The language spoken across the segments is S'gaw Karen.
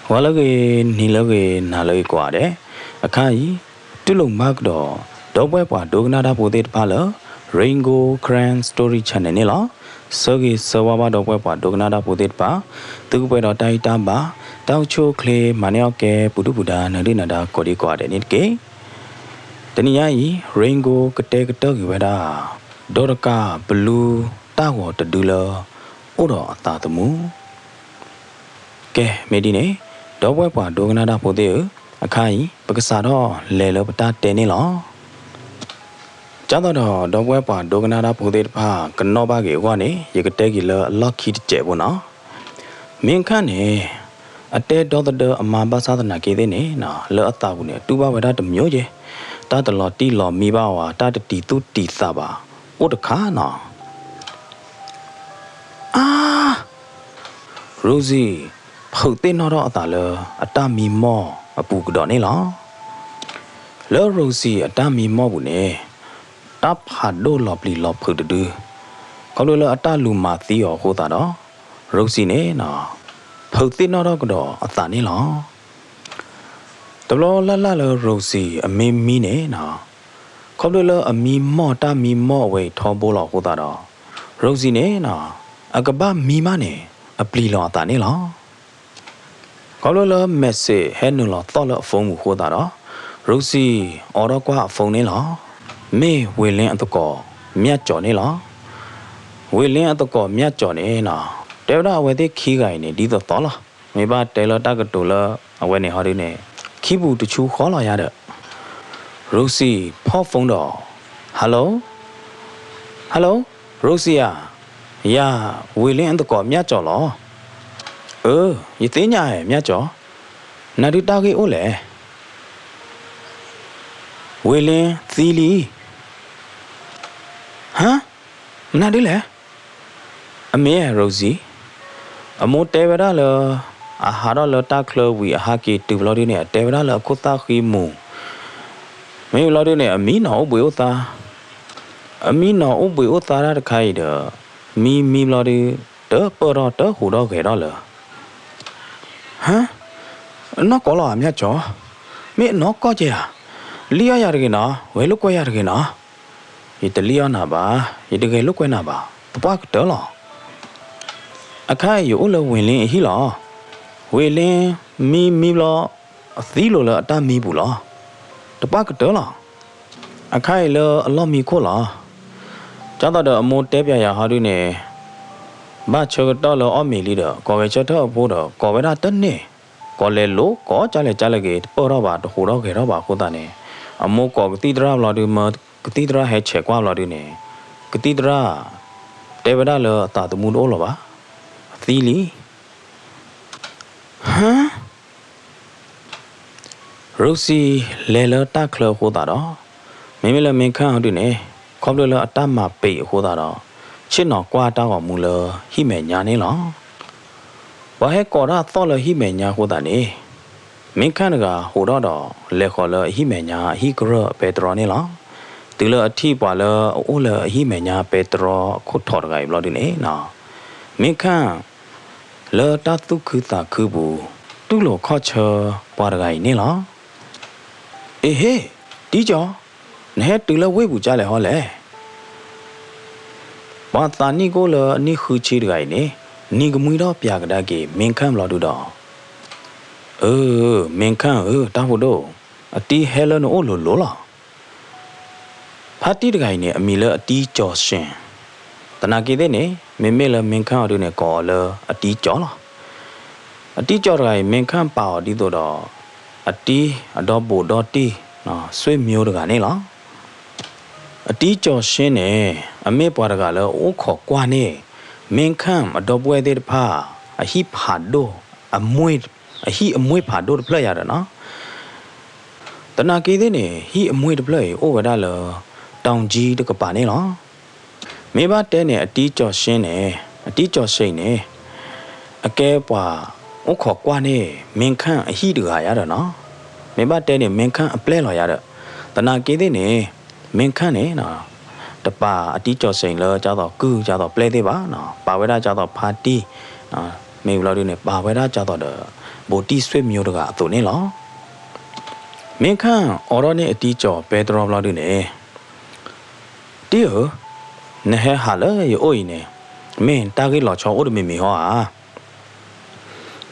ဂီၤလၢအဂ့ၤ, နံၤလၢအဂ့ၤ, နၤလၢအဂ့ၤကိးဂၤဒဲး, အခါအံၤ တူၢ်လိာ်မုာ်ကဒီး ဒီပုၢ်ဝဲၢ်ပှၤဒိကနၣ်တၢ်ဖိသ့ၣ်တဖၣ်လၢ Rain Gold Karen Story Channel န့ၣ်လီၤ. ဆၢဂ့ၤဆၢဝါဘၣ်ဒီပုၢ်ဝဲၢ်ပှၤဒိကနၣ်တၢ်ဖိသ့ၣ်တဖၣ်, သုကပှဲၤဒီးတၢ်ဟံၣ်တၢ်ဘါ, တၢ်အိၣ်ဆူၣ်အိၣ်ချ့, မၤန့ၢ်အီၣ်ကဲ ပူၤဒုၣ်ပူၤဒါ နၢၤဒုၣ်နၢၤဒါ ကိးဒံကိးဂၤဒဲးန့ၣ်တက့ၢ်. တနံၤညါအံၤ Rain Gold ကတဲကတၢၢ်က့ၤဝဲဒၣ် ဒီးတကးဘလူတၢ်ဂီၤတဒုလၢ အိၣ်ဒီးအသးသမူ ကဲမ့ၢ်ဒ်န့ၣ်, ဒီပုၢ်ဝဲၢ်ပှၤဒိကနၣ်တၢ်ဖိသ့ၣ်ဧၢ, အခါအံၤ ပကစးထီၣ်လဲၤလၢပတၢ်တဲန့ၣ်လီၤ. ကၢ်သိးဒီး ဒီပုၢ်ဝဲၢ်ပှၤဒိကနၣ်တၢ်ဖိသ့ၣ်တဖၣ် ကနီၣ်ဘၣ်က့ၤအဂီၢ်န့ၣ် ယကတဲက့ၤလၢအလီၢ်ခံတစဲးဖိနီၤ. မ့ၢ်ခၣ်န့ၣ် အတဲဒီသဒၢအမါဘၣ်ဆၣ်သနာ်က့သ့ၣ်န့ၣ် လၢအသးပူၤန့ၣ် အတူၢ်ဘၣ်ဝဲဒၣ်တမံၤက့ၤ, တၢ်တလီၤတံၢ်လီၤမံဘၣ်ဝဲ, တၢ်တတံၤသူၣ်တံၤသးဘၣ်, အိၣ်တခါနီၤ အါ Rosie ဖုးသ့ၣ်နီၣ်ထီၣ်အသးလၢအတၢ်မံမီၢ်အပူၤကဒီးန့ၣ်လီၤ. လၢ Rosie အတၢ်မံမီၢ်ပူၤန့ၣ် တၢ်ဖးဒိၣ်လီၤပျံၤလီၤဖုးတဒု, ခီဖျိလၢအတၢ်လူၤမၤသံအီၤအဃိသတးဒီး Rosie န့ၣ် ဖုးသ့ၣ်နီၣ်ထီၣ်ကဒီးအသးန့ၣ်လီၤ. တဘျီလၢ်လၢ်လၢ Rosie အမ့ၢ်မံန့ၣ် ခီဖျိလၢအမံမီၢ်တၢ်မံမီၢ်အဝဲအံၤထီဘိလီၤအဃိသတးဒီး Rosie န့ၣ် အကဘၣ်မံမးန့ၣ် အပျံၤလီၤအသးန့ၣ်လီၤ. ခီဖျိလၢ message ဟဲနုာ်လီၤသီၣ်လၢအ phone ပူၤအဃိသတးဒီး Rosie အိးထီၣ်ကွၢ်အ phone န့ၣ်လီၤ. မ့ၢ်ဝ့လ့အသကိး မၠၣ်ကၠီၤန့ၣ်လီၤ. ဝ့လ့အသကိး မၠၣ်ကၠီၤန့ၣ် တဲဝဲဒၣ်အဝဲသ့ၣ်ခံဂၤအံၤန့ၣ် ဒ်သိးသိးလီၤ. မ့ၢ်ဘၣ်တဲလၢတၢ်ကတိၤလၢအဝဲန့ၣ်ဟီဒုန့ၣ် ခံပူၤတဆူဃီလီၤယၤဒီး Rosie ဖီၣ် phone ဒီး Hello, Hello, Rosie ဧၢ, ယၤ ဝ့လ့အသကိး မၠၣ်ကၠီၤလီၤ. အၢ ယသ့ၣ်ညါဧါ မၠၣ်ကၠီၤ, နၤဒုးတၢ်ဂ့ၢ်အိၣ်လဲၣ်. ဝ့လ့သံလံ. ဟါ, မနုၤဒ်လဲၣ်. အမ့ၢ် Rosie, အမိၢ်တဲဝဲဒၣ်လၢ အဟးထီၣ်လၢတၢ်ချၢဝံၤအဟးက့ၤတုၤဘျီဒုန့ၣ် အတဲဝဲဒၣ်လၢအခိၣ်သၣ်ဃံမူၤ, မ့ၢ်ဘျီဒုန့ၣ် အမံနီၤအိၣ်ဘှံးအိၣ်သါ, အမံနီၤအိၣ်ဘှံးအိၣ်သါတၢ်တခါအံၤဒီး မံမံဘျီဒု တပၢၢ်ထီၣ်တဟူးထီၣ်ဂဲၤထီၣ်လၢၤ. ဟါ, အနီၢ်ကီၢ်လီၤဧါ မၠၣ်ကၠီၤ, မ့ၢ်အနီၢ်ကီၢ်ကဲဧါ, လံၣ်အီၣ်ယၤတဂ့ၤနီၤ, ဂဲၤလိာ်ကွဲယၤတဂ့ၤနီၤ. ယတလံၣ်အီၣ်နၤဘၣ်, ယတဂဲၤလိာ်ကွဲနၤဘၣ်, သပှၢ်ကတၢၢ်လီၤ. အခါအံၤယအိၣ်လၢဝ့လ့အဟံၣ်လီၤ. ဝ့လ့မံမံဘျီ အသံလိာ်လၢအတၢ်မံပူၤလီၤ. တပှၢ်ကတၢၢ်လီၤ. အခါအံၤလၢအလီၢ်မံခိၣ်လီၤ. ကၢ်သိးဒီးအမိၢ်တဲပျးယၤဟီဒုန့ၣ် ဘၣ်ဆၢကတီၢ်လၢအီၣ်မ့ၤလံဒီး ကိးဂဲၤဆၢထၢၣ်အဖိဒီး ကိးဝဲဒၣ်တန့ၢ်, ကိးလဲၤလိၤ ကိးကၢ်လဲၤကၢ်လဲၤဂ့ၤ တပၢၢ်ထီၣ်ဘၣ် တဟူးထီၣ်ဂဲၤထီၣ်ဘၣ်အဃိသတးန့ၣ် အမိၢ်ကိးကသံၣ်သရၣ်ဘျီဒု မၢကသံၣ်သရၣ်ဟဲဆဲးကွၢ်ဘျီဒုန့ၣ် ကသံၣ်သရၣ် တဲဝဲဒၣ်လၢအသးသမူတအိၣ်လၢၤဘၣ်, အသံလံ. ဟါ Rosie လဲၤလၢတၢ်ချၢအဃိသတးဒီး မ့မ့ၢ်လၢမ့ၢ်ခၣ်ဟီဒုန့ၣ် ခီဖျိလၢအတၢ်မၤပံာ်အဃိသတးဒီး ဆ့ၣ်နီၤကွၢ်တၢ်ဂီၤမူလၢဟံၣ်မဲာ်ညါန့ၣ်လီၤ. ပှၤဟဲကိးတၢ်သီၣ်လၢဟံၣ်မဲာ်ညါအဃိသတးန့ၣ် မ့ၢ်ခၣ်တဂၤဟးထီၣ်ဒီး လဲၤဃီၤလၢအဟံၣ်မဲာ်ညါအဟံၣ်ကရၢၢ်အပဲတြီန့ၣ်လီၤ. တုၤလၢအထံၣ်ပှၤလၢအအိၣ်လၢအဟံၣ်မဲာ်ညါပဲတြီအခိၣ်ထိးတဂၤအံၤဘျီဒုန့ၣ် မ့ၢ်ခၣ် လၢတၢ်သူၣ်ခုသးခုပူၤ တူၢ်လိာ်ခီၣ်ဆၢပှၤတဂၤအံၤန့ၣ်လီၤ. အ့ဟ့, တံကၠီၤ, နဟဲတုၤလၢဝ့ၢ်ပူၤကၢ်လဲၣ်ဟီလဲၣ်. ပှၤသးနံၣ်ကအိၣ်လၢအနံၣ်ဃုဆံတဂၤအံၤန့ၣ် နံၤကမှံထီၣ်ပျးကဒါက့ၤ မ့ၢ်ခၣ်ဘျီဒုဒီး အၢ မ့ၢ်ခၣ်ဧၢ တၢ်ဖိဒိၣ်, အတံၤဟဲလၢနအိၣ်လိၤလိၤလီၤ. ဖါတံၢ်တဂၤအံၤန့ၣ် အမံၤလၢအတံၤကၠီၤစ့ၣ်, သနာ်က့သ့ၣ်န့ၣ် မ့မ့ၢ်လၢမ့ၢ်ခၣ်အီၤဒုန့ၣ် ကိးအီၤလၢအတံၤကၠီၤလီၤ. အတံၤကၠီၤတဂၤအံၤ မ့ၢ်ခၣ်ပာ်အီၤဒ်သိးဒီး အတံၤအဒီဘူးဒီတံၢ် ဆွေမျိုးတဂၤန့ၣ်လီၤ. အတံၤကၠီၤစ့ၣ်န့ၣ် အမ့ၢ်ပှၤတဂၤလၢအအိၣ်ခိးကွၢ်န့ၢ် မ့ၢ်ခၣ်အဒီပုၢ်ဝဲၢ်သ့ၣ်တဖၣ် အဟံၣ်ဖးဒိၣ် အမွ့ၢ် အဟံၣ်အမွ့ၢ်ဖးဒိၣ်တဖျၢၣ်ယၤဒီးနီၤ. သနာ်က့သ့ၣ်န့ၣ် ဟံၣ်အမွ့ၢ်တဖျၢၣ်အံၤ အိၣ်ဝဲဒၣ်လၢ တောင်ကြီး တကပၤန့ၣ်လီၤ. မ့ၢ်ဘၣ်တဲန့ၣ် အတံၤကၠီၤစ့ၣ်န့ၣ် အတံၤကၠီၤစ့ၣ်န့ၣ် အကဲပှၤအိၣ်ခိးကွၢ်န့ၢ် မ့ၢ်ခၣ်အဟံၣ်တဂၤယၤဒီးနီၤ. မ့ၢ်ဘၣ်တဲန့ၣ် မ့ၢ်ခၣ်အပျဲၢ်လီၤယၤဒီး သနာ်က့သ့ၣ်န့ၣ် မ့ၢ်ခၣ်န့ၣ် တပာ်အတံၤကၠီၤစ့ၣ်လၢကၢ်သိးကုၢ် ကၢ်သိးပျဲၢ်သ့ၣ်ဘၣ်နီၤ. ပာ်ဝဲဒၣ်ကၢ်သိးဖါတံၢ် မ့ၢ်ဘျီဒုန့ၣ် ပာ်ဝဲဒၣ်ကၢ်သိးဒီး ဗိုလ်တံၢ်ဆွေမျိုးတဂၤအသိးန့ၣ်လီၤ. မ့ၢ်ခၣ်အိးထီၣ်န့ၢ်အတံကၠီၤပဲတြီဘျီဒုန့ၣ်, တံၢ်ဧၢ, နဟဲဟးလၢယအိၣ်အံၤန့ၣ်, မ့ၢ်တၢ်ဂ့ၢ်လီၤဆီအိၣ်တမံၤမံၤဟီဧါ.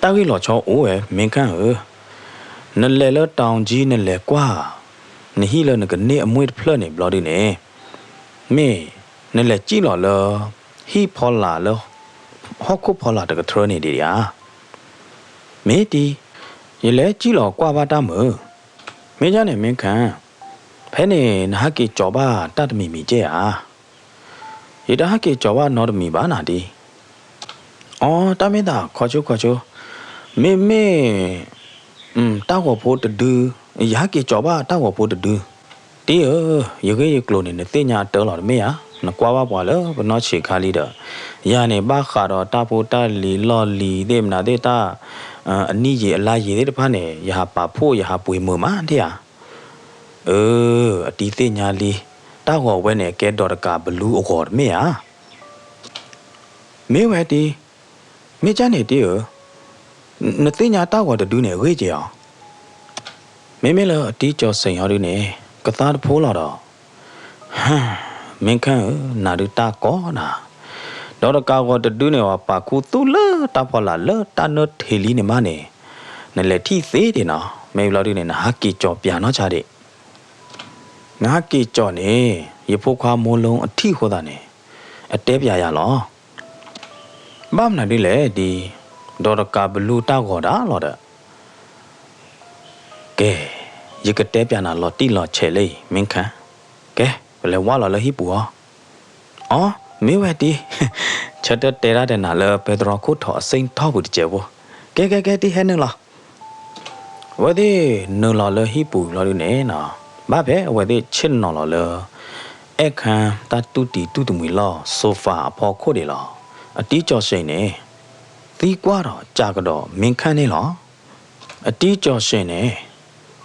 တၢ်ဂ့ၢ်လီၤဆီအိၣ်ဝဲ မ့ၢ်ခၣ်ဧၢ, နလဲၤလၢတီကံ နလဲၤကွၢ် နဟံၣ်လၢနကန့ၢ်အမှ့ၢ်တဖျၢၣ်န့ၣ်ဘျီဒုန့ၣ်, မ့ၢ်နလဲၤစံၣ်လီၤလၢ ဟံၣ်ဖီလာ်လၢ ဟီၣ်ခိၣ်ဖီလာ်တကထြၢန့ၣ်ဒံးဧါ. မ့ၢ်တံၢ်, ယလဲၤစံၣ်လီၤကွၢ်ဘၣ်တၢ်မုာ်. မ့ၢ်ဒ်န့ၣ် မ့ၢ်ခၣ်, ဖဲန့ၣ်နဟးက့ၤကၠီၤဘၣ်တၢ်တမံၤမံၤကဲဧါ. ယတဟးက့ၤကၠီၤဘၣ်နီတမံၤဘၣ်နၤတံၢ်. အိ တၢ်မ့ၢ်သး ခီဆိခီဆိ, မ့မ့ၢ် တၢ်ဂီၤဖိတဒု, ယဟးက့ၤကၠီၤဘၣ်တၢ်ဂီၤဖိတဒု. တံၢ်ဧၢ, ယဂ့ၢ်ယကျိၤန့ၣ် နသ့ၣ်ညါအတၢ်လီၤတမ့ၢ်ဧါ. နကွၢ်ဘၣ်ပှၤလၢပနီၢ်ဆံးခါလံဒီး, ယၤန့ၣ် ဘၣ်ဃးဒီးတၢ်ဖိတၢ်လံၤလီၢ်လံၤသ့ၣ်မနုၤသ့ၣ်တၢ်, အနံၣ်ယံာ်အလါယံာ်သ့ၣ်တဖၣ်န့ၣ် ယဟးပာ်ဖှိၣ်ယဟးပှ့ၤမုာ်မးဒံးဧါ. အၢ, အတံၢ်သ့ၣ်ညါလံ, တၢ်ဂီၤဝဲန့ၣ် အကဲဒီးတကးဘလူးအဂီၤတမ့ၢ်ဧါ. မ့ၢ်ဝဲတံၢ်, မ့ၢ်ကၢ်န့ၣ်တံၢ်ဧၢ, နသ့ၣ်ညါတၢ်ဂီၤတဒုန့ၣ်အဂ့ၢ်က့ၤအီၤ. မ့မ့ၢ်လၢအတံၢ်ကၠီၤစ့ၣ်အီၤဒုန့ၣ်, ကသါတဖိလီၤဒီး, မ့ၢ်ခၣ်ဧၢ, နၤဒုတၢ်ကီနၤ, ဒီးတကးဂီၤတဒုန့ၣ် ပာ်ခူသူၣ်လၢတၢ်ဖီလာ်လၢတၢ်နၢထံးလံန့ၣ်မးန့ၣ်, နလဲၤထံၣ်သ့ဒံးနီၤ. မ့ၢ်ဘျီဒုန့ၣ် နဟးက့ၤကၠီၤပၠးနီၢ်ဆါဒံး. နဟးက့ၤကၠီၤန့ၣ် ယဖိခွါမိၢ်လိအထံၣ်အဃိသတးန့ၣ်, အတဲပၠးယၤလီၤ. ဘၣ်မနုၤဒ်လဲၣ်ဒ်, ဒီးတကးဘလူးတၢ်ဂီၤဒၣ်လီၤဒီး, ကဲ, ယကတဲပၠးနၤလီၤတံၢ်လီၤဆဲးလၢအံၤ မ့ၢ်ခၣ်, ကဲ, ပလဲၤဝါလီၤလၢဟံၣ်ပူၤအီၤ. အိ မ့ၢ်ဝဲတံၢ်, ဆၢထၢၣ်တဲဒၣ်တဲနၤလၢပဲတြီခိၣ်ထီၣ်အစ့ၣ်ထီၣ်ပူၤတစဲးဖိ, ကဲကဲကဲ တံၢ်ဟဲနုာ်လီၤ. အဝဲသ့ၣ်နုာ်လီၤလၢဟံၣ်ပူၤဘျီဒုန့ၣ်, ဘၣ်ဖဲအဝဲသ့ၣ်ဆ့ၣ်နီၤလီၤလၢ အဲၣ်ခါတၢ်တူၢ်တံၤတူၢ်တမှံၤလီၢ် sofa အဖီခိၣ်ဒံးလီၤ. အတံၢ်ကၠီၤစ့ၣ်န့ၣ် သံကွၢ်ဒီးကးကဒီးမ့ၢ်ခၣ်န့ၣ်လီၤ. အတံၢ်ကၠီၤစ့ၣ်န့ၣ်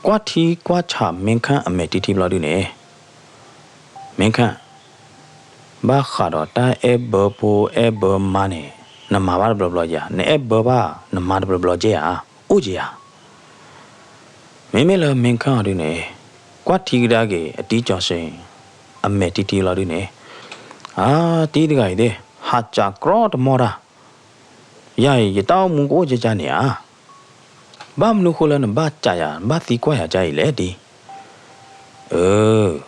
ကွၢ်ထံကွၢ်ဆးမ့ၢ်ခၣ်အမဲာ်တံထံဘျီဒုန့ၣ်, မ့ၢ်ခၣ်, ဘၣ်ဃးဒီးတၢ်အဲၣ်ဘၢဖိအဲၣ်ဘၢမါန့ၣ်, နမၤဘၣ်တဘျီဘျီဧါ, နအဲၣ်ဘၢဘၣ်နမါတဘျီဘျီဧါ, အိၣ်ဧါ. မ့မ့ၢ်လၢမ့ၢ်ခၣ်အီၤဒုန့ၣ်, ကွၢ်ထံကဒါက့ၤအတံၢ်ကၠီၤစ့ၣ် အမဲာ်တံထံလီၤဒုန့ၣ်, အါ, တံၢ်တဂၤအံၤသ့ၣ် ဟးစးကြီတမီၢ်တၢ်, ယၤအံၤ ယတၢ်အိၣ်မူကအိၣ်ကကါန့ၣ်ဧါ. ဘၣ်မနုၤဃိလၢနဘၣ်ကးယၤ နဘၣ်သံကွၢ်ယၤကါအံၤလဲၣ်တံၢ်. အၢ,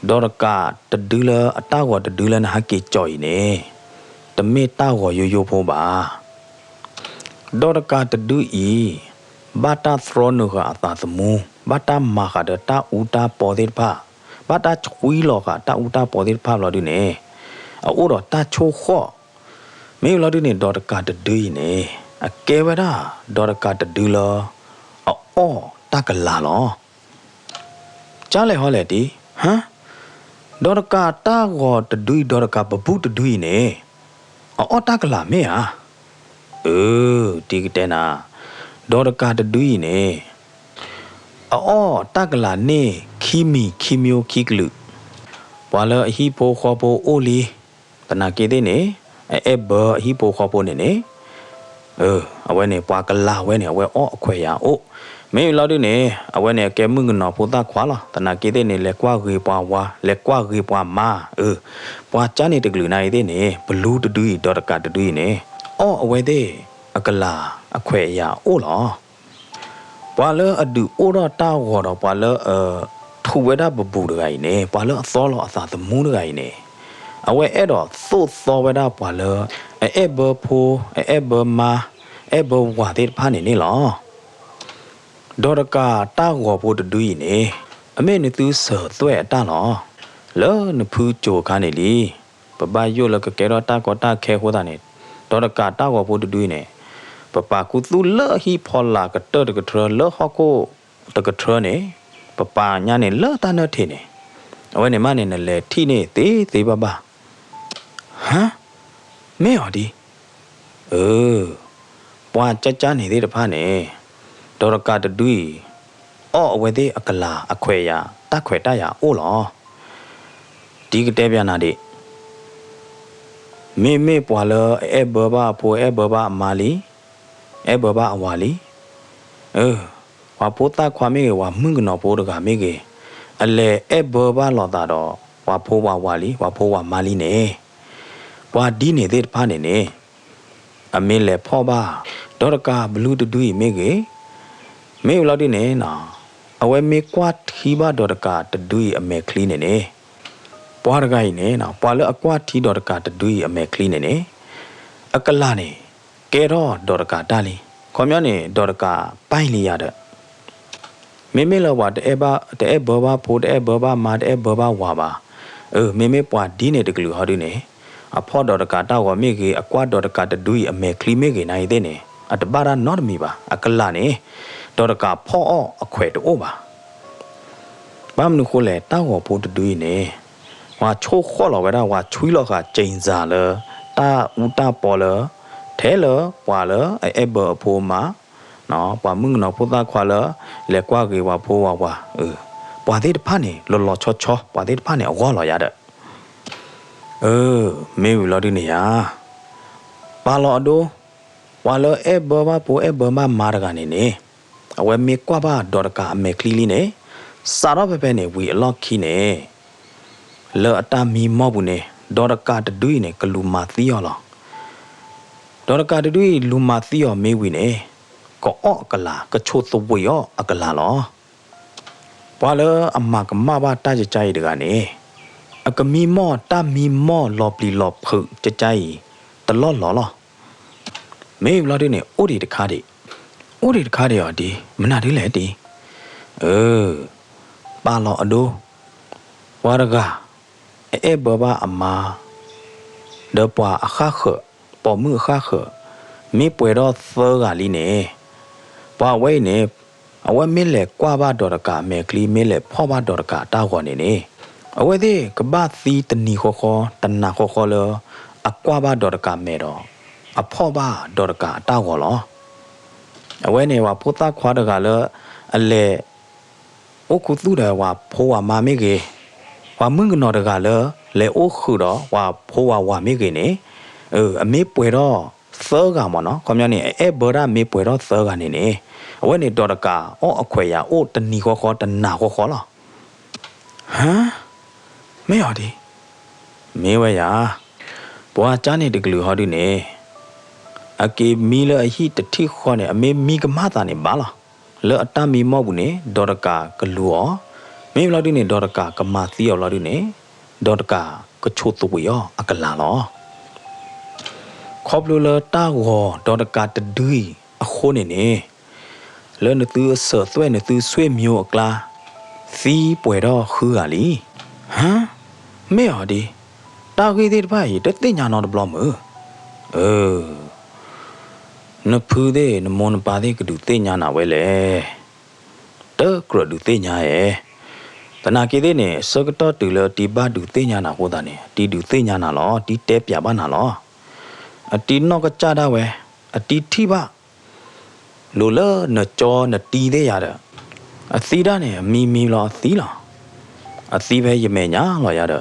ဒီးတကးတဒုလၢအတၢ်ဂီၤတဒုလၢနဟးက့ၤကၠီၤအံၤန့ၣ်, တမ့ၢ်တၢ်ဂီၤယိယိဖိဘၣ်. ဒီးတကးတဒုအံၤ, ဘၣ်တၢ်သြီနုာ်ဃာ်အသးသမူ, ဘၣ်တၢ်မၤဃာ်ဒီးတၢ်အူတၢ်ပီသ့ၣ်တဖၣ်, ဘၣ်တၢ်ဆှံလီၤဃာ်တၢ်အူတၢ်ပီသ့ၣ်တဖၣ်ဘျီဒုန့ၣ်, အအိၣ်ဒီးတၢ်ဆိၣ်ဃီၣ်. မ့ၢ်ဘျီဒုန့ၣ် ဒီးတကးတဒုအံၤန့ၣ်, အကဲဝဲဒၣ် ဒီးတကးတဒုလၢ အအီၣ်တၢ်ကလၤလီၤ. ကၢ်လဲၣ်ဟီလဲၣ်တံၢ်, ဟါ, ဒီးတကးတၢ်ဂီၤတဒုအံၤ ဒီးတကးပဘူၣ်တဒုအံၤန့ၣ်, အအီၣ်တၢ်ကလၤမ့ၢ်ဧါ. အၢ, တံၢ်ကတဲနၤ, ဒီးတကးတဒုအံၤန့ၣ်, အအီၣ်တၢ်ကလၤန့ၣ် ခံမံၤခံမျိုးခံကလုာ်, ပှၤလၢအဟံၣ်ဖိဃီဖိအိၣ်လံ, သနာ်က့သ့ၣ်န့ၣ်, အအဲၣ်ဘၢအဟံၣ်ဖိဃီဖိန့ၣ်န့ၣ်, အဝဲန့ၣ် ပှၤကလၤဝဲန့ၣ် အဝဲအီၣ်အခွဲးယာ်အိၣ်, မ့ၢ်ဘျီဒုန့ၣ် အဝဲန့ၣ် အကဲမုၣ်ကနီၤဖိသၣ်ခွါလီၤ. သနာ်က့သ့ၣ်န့ၣ် လဲၤကွၢ်ဂ့ၤပှၤဝါ, လဲၤကွၢ်ဂ့ၤပှၤမါ, အၢ, ပှၤကၢ်န့ၣ်တကလုာ်နာ်အံၤသ့ၣ်န့ၣ် ပလူတဒုအံၤ ဒီးတကးတဒုအံၤန့ၣ်, အီၣ်အဝဲသ့ၣ် အကလၤအခွဲးအယာ်အိၣ်လီၤ. ပှၤလၢအဒုးအိၣ်ထီၣ်တၢ်ဂီၤဒီး ပှၤလၢအထူးဝဲဒၣ်ပဘူၣ်တဂၤအံၤန့ၣ်, ပှၤလၢအသီလီၤအသးသမူတဂၤအံၤန့ၣ်, အဝဲအဲၣ်ဒိးသိၣ်သီဝဲဒၣ်ပှၤလၢ အအဲၣ်ဘၢဖိ, အအဲၣ်ဘၢမါ, အဲၣ်ဘၢဝၤသ့ၣ်တဖၣ်န့ၣ်န့ၣ်လီၤ. ဒီးတကးတၢ်ဂီၤဖိတဒုအံၤန့ၣ်, အမ့ၢ်နသုစၢၤသွဲၣ်အတၢ်လီၤ. လၢနဖုကၠိၤအခါန့ၣ်လံ, ပဘၣ်ယိၣ်လၢကကဲထီၣ်တၢ်ကီတၢ်ခဲအဃိသတးန့ၣ်, ဒီးတကးတၢ်ဂီၤဖိတဒုအံၤန့ၣ်, ပပာ်ခူသူၣ်လၢဟံၣ်ဖီလာ်ကတၢၢ်တကထြၢ လၢဟီၣ်ခိၣ်တကထြၢန့ၣ်, ပပာ်ညါန့ၣ်လၢတၢ်နၢထံးန့ၣ်, အဝဲန့ၣ်မးန့ၣ် နလဲၤထံၣ်န့ၢ်သ့သ့ဘၣ်ဘၣ်. ဟါ, မ့ၢ်အီၤဒ် အၢ, ပှၤကၢ်ကၢ်န့ၣ်သ့ၣ်တဖၣ်န့ၣ်, ဒီးတကးတဒုအံၤ, အီၣ်အဝဲသ့ၣ်အကလၤအခွဲးယာ် တၢ်ခွဲးတၢ်ယာ်အိၣ်လီၤ. တံၢ်ကတဲပျးနၤဒံး, မ့မ့ၢ်ပှၤလၢအအဲၣ်ဘၢဘၣ်အဖိ အဲၣ်ဘၢဘၣ်အမါလံ, အဲၣ်ဘၢဘၣ်အဝၤလံ အၢ ပှၤဖိသၣ်ခွါမ့ၢ်ဂ့ၤ ပှၤမုၣ်ကနီၤဖိတဂၤမ့ၢ်ဂ့ၤ အလဲၤအဲၣ်ဘၢဘၣ်လိာ်သးဒီး ပှၤဖိပှၤဝၤလံ ပှၤဖိပှၤမါလံန့ၣ် ပှၤဒ်န့ၣ်သ့ၣ်တဖၣ်န့ၣ်န့ၣ် အမ့ၢ်လဲၤဖီၣ်ဘၣ် ဒီးတကးဘလူးတဒုအံၤမ့ၢ်ဂ့ၤ မ့ၢ်ဝံၤလီၤဒုန့ၣ် အဝဲမ့ၢ်ကွၢ်ထံဘၣ်ဒီးတကးတဒုအံၤအမဲာ်ချံန့ၣ်န့ၣ် ပှၤတဂၤအံၤန့ၣ် ပှၤလၢအကွၢ်ထံဒီးတကးတဒုအံၤအမဲာ်ချံန့ၣ်န့ၣ် အကလၤန့ၣ် ကဲထီၣ်ဒီးတကးတၢ်လံ. ခီပညီန့ၣ် ဒီးတကးပၢ်လံယၤဒီး မ့မ့ၢ်လၢပှၤတအဲၣ်ဘၣ် တအဲၣ်ဘၢဘၣ်ဖိ တအဲၣ်ဘၢဘၣ်မါ တအဲၣ်ဘၢဘၣ်ဝၤဘၣ်. အၢ မ့မ့ၢ်ပှၤဒ်န့ၣ်တကလုာ်ဟီဒုန့ၣ် အဖီၣ်ဒီးတကးတၢ်ဂီၤမ့ၢ်ဂ့ၤ အကွၢ်ဒီးတကးတဒုအံၤအမဲာ်ချံမ့ၢ်ဂ့ၤ နၤအံၤသ့ၣ်န့ၣ် အတဘၣ်တၢ်နီတမံၤဘၣ်. အကလၤန့ၣ် ဒီးတကးဖီၣ်အီၣ်အခွဲးတအိၣ်ဘၣ်. ဘၣ်မနုၤဃိလဲၣ် တၢ်ဂီၤဖိတဒုအံၤန့ၣ် ပှၤဆိၣ်ဃီၣ်လီၤဝဲဒၣ် ပှၤဆွံလီၤဃာ်ကၠ့ၣ်စၢ်လၢ တၢ်အူတၢ်ပီလၢ ထဲလၢပှၤလၢအအဲၣ်ဘၢအဖိအမါ ပှၤမုၣ်ကနီၤဖိသၣ်ခွါလၢ လဲၤကွၢ်ဂ့ၤပှၤဖိပှၤဝၤ ပှၤသ့ၣ်တဖၣ်န့ၣ် လီၤလီၤဆီဆီ ပှၤသ့ၣ်တဖၣ်န့ၣ် အဂီၢ်လီၤယၤဒီး အၢ မ့ၢ်ဝံၤလီၤဒုန့ၣ်ယၤ ပာ်လီၤအဒိ ပှၤလၢအဲၣ်ဘၢဘၣ်ဖိအဲၣ်ဘၢဘၣ်မါတဂၤန့ၣ်န့ၣ် အဝဲမ့ၢ်ကွၢ်ဘၣ်ဒီးတကးအမဲာ်ချံလံန့ၣ် စးထီၣ်ဖဲဖဲန့ၣ် ဝံၤအလီၢ်ခံန့ၣ် လၢအတၢ်မံမီၢ်ပူၤန့ၣ် ဒီးတကးတဒုအံၤန့ၣ် ကလူၤမၤသံအီၤလီၤ. ဒီးတကးတဒုအံၤ လူၤမၤသံအီၤမ့ၢ်ဝံၤန့ၣ် ကအီၣ်အကလၤ ကဆိၣ်သဝံးအီၣ်အကလၤလီၤ. ပှၤလၢအမၤကမၣ်ဘၣ်တၢ်ကကါအံၤတဂၤန့ၣ် အကမံမီၢ်တၢ်မံမီၢ်လီၤပျံၤလီၤဖုးကကါအံၤ တလီၢ်လီၤလီၤ. မ့ၢ်ဘျီဒုန့ၣ် အိၣ်ဒံးတခါဒံး, အိၣ်ဒံးတခါဒံးအီၤဒ် မနုၤဒ်လဲၣ်ဒ်, အၢ ပာ်လီၤအဒိ ပှၤတဂၤ အအဲၣ်ဘၢဘၣ်အမါ ဒီးပှၤအဃၣ်ဃၢၤ, ပိာ်မုၣ်အဃၣ်ဃၢၤ မ့ၢ်ပှဲၤထီၣ်သၢဂၤလံန့ၣ်, ပှၤအဝဲအံၤန့ၣ် အဝဲမ့ၢ်လဲၤကွၢ်ဘၣ်ဒီးတကးအမဲာ်ချံ မ့ၢ်လဲၤဖီၣ်ဘၣ်ဒီးတကးအတၢ်ဂီၤန့ၣ်န့ၣ်, အဝဲသ့ၣ်ကဘၣ်သံတနံၤဃီဃီ တနၤဃီဃီလၢ အကွၢ်ဘၣ်ဒီးတကးမဲာ်ဒီး အဖီၣ်ဘၣ်ဒီးတကးအတၢ်ဂီၤလီၤ. အဝဲန့ၣ် ပှၤဖိသၣ်ခွါတဂၤလၢ အလဲၤ အိၣ်ခူသူၣ်ဒီးပှၤဖိပှၤမါမ့ၢ်ဂ့ၤ, ပှၤမုၣ်ကနီၤတဂၤလၢ လဲၤအိၣ်ဃုာ်ဒီးပှၤဖိပှၤဝၤမ့ၢ်ဂ့ၤန့ၣ်, အမ့ၢ်ပှဲၤထီၣ်သၢဂၤမ့ၢ်နီၤ, ခီပညီန့ၣ် အအဲၣ်ဘၢတၢ်မ့ၢ်ပှဲၤထီၣ်သၢဂၤန့ၣ်န့ၣ်, အဝဲန့ၣ်ဒီးတကးအီၣ်အခွဲးယၤအိၣ်တနံၤဃီဃီတနၤဃီဃီလီၤ. ဟါ, မ့ၢ်အီၤဒ်, မ့ၢ်ဝဲယၤ, ပှၤကါန့ၣ်တကလုာ်ဟီဒုန့ၣ်, အက့ၤမံလၢအဟံၣ်တထံၣ်ဃီန့ၣ် အမ့ၢ်မံကမၣ်သးန့ၣ်ဘၣ်လီၤ. လၢအတၢ်မံမီၢ်ပူၤန့ၣ် ဒီးတကးကလူၤအီၤ, မ့ၢ်ဘျီဒုန့ၣ် ဒီးတကးကမၤသံအီၤဘျီဒုန့ၣ်, ဒီးတကးကဆိၣ်သဝံးအီၤအကလၤလီၤ. ခီဖျိလၢတၢ်ဂီၤဒီးတကးတဒုအံၤအဃိန့ၣ်န့ၣ်, လၢနသုအစၢၤသွဲၣ်နသုဆွေမျိုးအကျါ, သံပှဲၤထီၣ်ဃုဂၤလံ. ဟါ, မ့ၢ်အီၤဒ်, တၢ်ဂ့ၢ်သ့ၣ်တဖၣ်အံၤ တသ့ၣ်ညါနီတဘျီမုၢ်. အၢ နဖုသ့ၣ် နမိၢ်နပၢ်သ့ၣ်ကဒုးသ့ၣ်ညါနၤဝဲလဲၣ်. တကြၢးဒုးသ့ၣ်ညါဧဲ. သနာ်က့သ့ၣ်န့ၣ် ဆၢကတီၢ်တုၤလၢတံၤဘၣ်ဒုးသ့ၣ်ညါနၤအဃိသတးန့ၣ် တံၤဒုးသ့ၣ်ညါနၤလီၤ, တံၤတဲပၠးဘၣ်နၤလီၤ. အတံၤနီၢ်ကစၢ်ဒၣ်ဝဲ, အတံၤထံၣ်ဘၣ် လိၤလၢနကၠီနတံၤသ့ၣ်ယၤဒီး, အသံဒၣ်န့ၣ် အမံမံလီၤအသံလီၤ. အသံဖဲယမဲာ်ညါလီၤယၤဒီ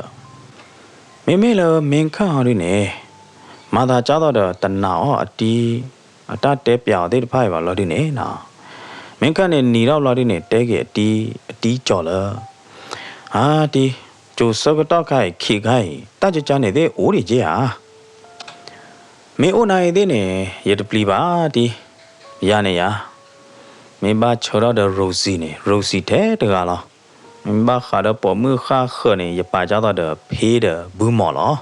း, မ့မ့ၢ်လၢမ့ၢ်ခၣ်ဟီဒုန့ၣ်, မၤသးကၢ်သိးဒီးတနာ်အီၤအတံၤ, အတၢ်တဲပၠးအီၤသ့ၣ်တဖၣ်အံၤဘၣ်ဘျီဒုန့ၣ်, မ့ၢ်ခၣ်န့ၣ်နံၤထီၣ်ဘျီဒုန့ၣ် တဲက့ၤအတံၤ, အတံၤကၠီၤလၢ အါတံၤ, ကၠိၤဆၢကတီၢ်ခါအံၤခံခါအံၤ တၢ်ကကါန့ၣ်သ့ၣ်အိၣ်ဒံးက့ဧါ. မ့ၢ်အိၣ်နၤအံၤသ့ၣ်န့ၣ် ယတပျံၤဘၣ်တံၤ, ယၤန့ၣ်ယၤ, မ့ၢ်ဘၣ်ဆၢထီၣ်ဒီး Rosie န့ၣ် Rosie ထဲတဂၤလီၤ. မ့ၢ်ဘၣ်ဃးဒီးပိာ်မုၣ်ဃၣ်ဃၢၤန့ၣ် ယပာ်ကၢ်သိးဒီးဖ့ဒီးဘုမီၤလီၤ.